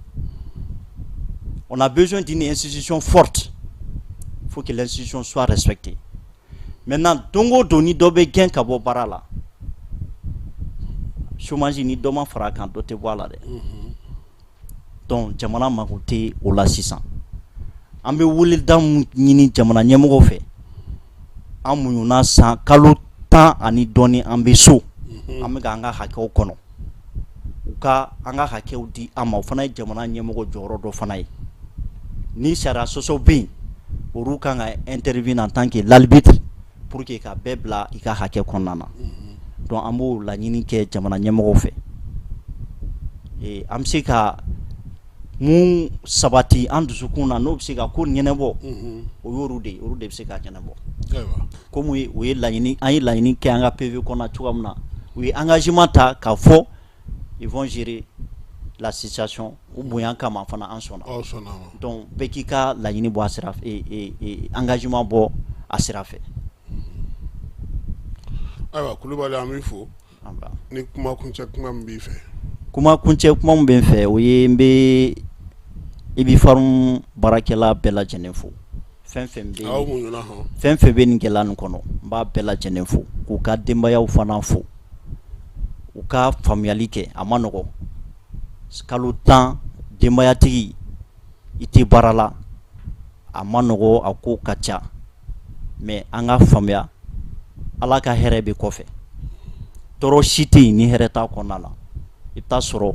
On a besoin d'une institution forte, il faut que l'institution soit respectée. Maintenant, don o don ni dɔ bɛ gɛn ka bɔ baara la, chômage, ni dɔ ma fara a kan, dɔ tɛ bɔ a la dɛ. Donc jamana mago tɛ o la sisan. An bɛ weleda mun ɲini jamana ɲɛmɔgɔw fɛ? An muɲuna san kalo 10 ani dɔɔni, an bɛ so, an bɛ k'an ka hakɛw kɔnɔ. U ka an ka hakɛw di an ma. O fana ye jamana ɲɛmɔgɔ jɔyɔrɔ dɔ fana ye. Ni sariya sɔsɔ bɛ yen, olu kan ka intervenir en tant que l'arbitre pour que ka bɛɛ bila i ka hakɛ kɔnɔna na. Donc an b'o laɲini kɛ jamana ɲɛmɔgɔw fɛ. An bɛ se ka mun sabati an dusukun na, n'o bɛ se ka ko ɲɛnabɔ, o y'olu de ye. Olu de bɛ se k'a ɲɛnabɔ. Komi u ye laɲini, an ye laɲini kɛ an ka PV kɔnɔ cogoya min na, u ye engagement ta k'a fɔ ils vont gérer la situation, u bonya kama fana an sɔnna. Donc bɛɛ k'i ka laɲini bɔ a sira fɛ, engagement bɔ a sira fɛ. Ayiwa Kulubali, an b'i fo. Ni kuma kuncɛ kuma min b'i fɛ? Kuma kuncɛ kuma min bɛ n fɛ, o ye n bɛ Ibifaru baarakɛla bɛɛ lajɛlen fo. Fɛn fɛn bɛ fɛn fɛn bɛ nin gɛlɛya nin kɔnɔ, n b'a bɛɛ lajɛlen fo, k'u ka denbayaw fana fo, u ka faamuyali kɛ. A ma nɔgɔ, kalo 10 denbayatigi i tɛ baara la, a ma nɔgɔ, a ko ka ca. Mais an ka faamuya, Ala ka hɛrɛ bɛ kɔfɛ. Tɔɔrɔ si tɛ yen ni hɛrɛ t'a kɔnɔna la. I bɛ taa sɔrɔ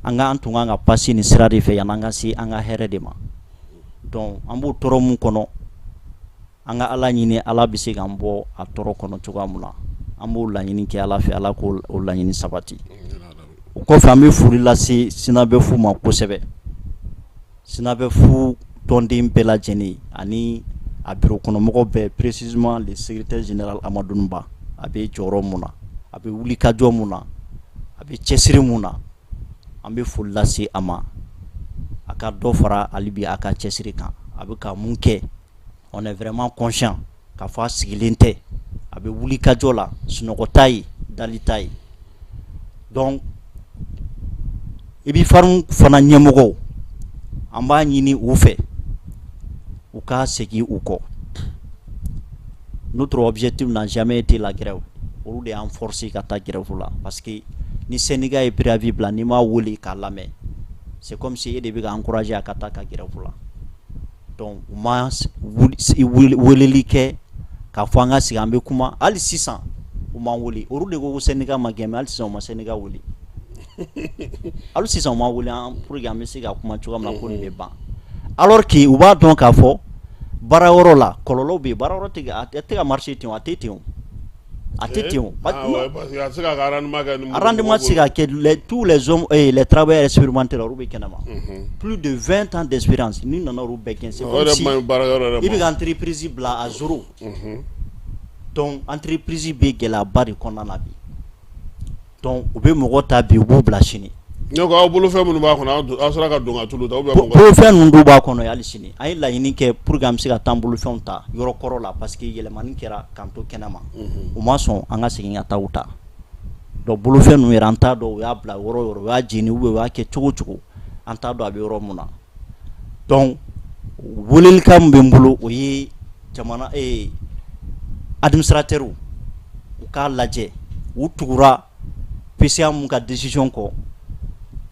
an ka an tun kan ka passer nin sira de fɛ yan'an ka se an ka hɛrɛ de ma. Donc an b'o tɔɔrɔ mun kɔnɔ, an ka Ala ɲini, Ala bɛ se k'an bɔ a tɔɔrɔ kɔnɔ cogoya mun na. An b'o laɲini kɛ Ala fɛ, Ala k'o laɲini sabati. O kɔfɛ, an bɛ foli lase SYNABEF ma kosɛbɛ, SYNABEF tɔnden bɛɛ lajɛlen ani a bureau kɔnɔmɔgɔ bɛɛ, précisément le secrétaire général Amadou Ba. A bɛ jɔyɔrɔ mun na, a bɛ wulikajɔ mun na, a bɛ cɛsiri mun na, an bɛ foli lase a ma. A ka dɔ fara hali bi a ka cɛsiri kan. A bɛ ka mun kɛ, on est vraiment conscient k'a fɔ a sigilen tɛ, a bɛ wulikajɔ la, sunɔgɔ t'a ye, dali t'a ye. Donc Ibifaru fana ɲɛmɔgɔw, an b'a ɲini u fɛ, u ka segin u kɔ. Notre objectif n'a jamais été la grève. Olu de y'an forcer ka taa grève la, parce que ni syndicat ye préavis bila, n'i m'a wele k'a lamɛn, c'est comme si e de bɛ ka encourager a ka taa ka grève la. Donc u ma weleli kɛ k'a fɔ an ka sigi an bɛ kuma. Hali sisan u m'an wele. Olu de ko ko syndicat ma gɛn, mais hali sisan u ma syndicat wele. Hali sisan u ma wele pour que an bɛ se ka kuma cogoya min na ko nin bɛ ban, alors que u b'a dɔn k'a fɔ baara yɔrɔ la kɔlɔlɔ bɛ yen. Baara yɔrɔ tɛ a tɛ ka marcher ten o, a tɛ ten o, a tɛ ten o. Rendement tɛ se ka kɛ. Tous les hommes, les travailleurs expérimentés, olu bɛ kɛnɛma, plus de 20 ans d'expérience, n'i nana olu bɛɛ gɛn, c'est comme si i bɛ ka entreprise bila à zéro. Donc entreprise bɛ gɛlɛyaba de kɔnɔna na bi. Donc u bɛ mɔgɔ ta bi, u b'u bila sini. Ne ko aw bolofɛn minnu b'a kɔnɔ, aw sera ka don ka tulu ta? Bolofɛn ninnu dɔw b'a kɔnɔ hali sini. An ye laɲini kɛ pour que an bɛ se ka taa an bolofɛnw ta yɔrɔ kɔrɔ la, parce que yɛlɛmani kɛra k'an to kɛnɛma. U ma sɔn an ka segin ka taa u ta. Donc bolofɛn ninnu yɛrɛ, an t'a dɔn u y'a bila yɔrɔ o yɔrɔ, u y'a jeni ou bien u y'a kɛ cogo o cogo, an t'a dɔn a bɛ yɔrɔ mun na. Donc welelikan min bɛ n bolo, o ye jamana administrateurs, u k'a lajɛ, u tugura PCA mun ka décision kɔ,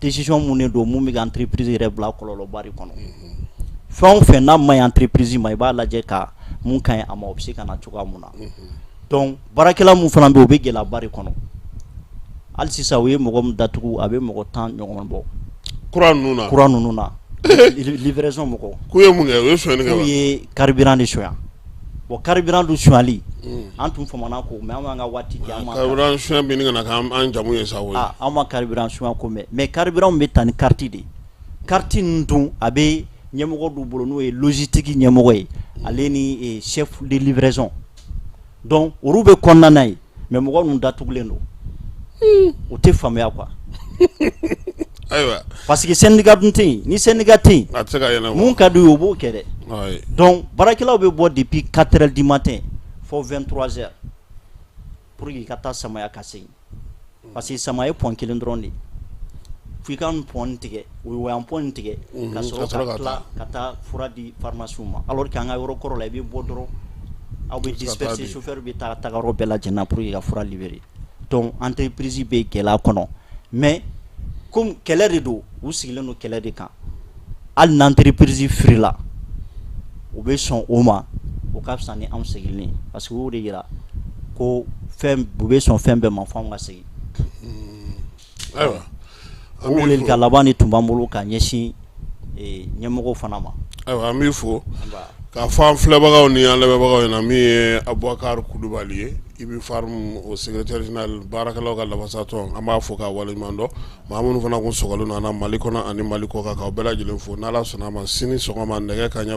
décision mun de don, mun bɛ ka entreprise yɛrɛ bila kɔlɔlɔba de kɔnɔ. Fɛn o fɛn n'a ma ɲi entreprise ma, i b'a lajɛ ka mun ka ɲi a ma, o bɛ se ka na cogoya mun na. Donc baarakɛla mun fana bɛ yen, o bɛ gɛlɛyaba de kɔnɔ hali sisan. U ye mɔgɔ min datugu, a bɛ mɔgɔ 10 ɲɔgɔn bɔ. Kura ninnu na? Kura ninnu na. Livraison mɔgɔw. K'u ye mun kɛ? U ye sonyali kɛ wa? K'u ye carburant de sonya. Bon, carburant dun sonyali, an tun famana ko, mais an m'an ka waati kɛ, an ma Carburant sonya bɛ ɲini ka na k'an jamu ye sa koyi. Ah, an ma carburant sonya ko mɛn, mais carburant bɛ ta ni carte de ye. Carte ninnu dun, a bɛ ɲɛmɔgɔ dɔw bolo, n'o ye logistique ɲɛmɔgɔ ye, ale ni chef de livraison. Donc olu bɛ kɔnɔna na yen, mais mɔgɔ ninnu datugulen don, o tɛ faamuya quoi. Ayiwa. Parce que syndicat dun tɛ yen. Ni syndicat tɛ yen, A tɛ se ka ɲɛnabɔ. Mun ka d'u ye, u b'o kɛ dɛ. Donc baarakɛlaw bɛ bɔ depuis 4 heures du matin fo 23 heures pour que i ka taa Samaya ka segin, parce que Sama ye pont kelen dɔrɔn de ye, fo i ka nin pont tigɛ, o y'an pont tigɛ ka sɔrɔ ka tila ka taa fura di pharmacie ma, alors que an ka yɔrɔ kɔrɔ la, i bɛ bɔ dɔrɔn, aw bɛ disperser, chauffeur bɛ taa tagayɔrɔ bɛɛ lajɛlen na pour que ka fura livrer. Donc entreprise bɛ gɛlɛya kɔnɔ, mais comme kɛlɛ de don, u sigilen don kɛlɛ de kan. Hali n'entreprise firila, u bɛ sɔn o ma, o ka fisa ni anw seginni, parce que u y'o de yira ko fɛn, u bɛ sɔn fɛn bɛɛ ma fo anw ka segin. Ayiwa. O welelikan laban de tun b'an bolo ka ɲɛsin ɲɛmɔgɔw fana ma. Ayiwa, an b'i fo k'a fɔ an filɛbagaw ni an lamɛnbagaw ɲɛna, min ye Abubakar Kulubali ye, IBI-Pharm o secrétaire général, baarakɛlaw ka lafasatɔn, an b'a fo k'a waleɲuman dɔn. Maa minnu fana kun sɔgɔlen don an na Mali kɔnɔ ani Mali kɔ kan, k'aw bɛɛ lajɛlen fo. N'Ala sɔnna a ma, sini sɔgɔma nɛgɛ kanɲɛ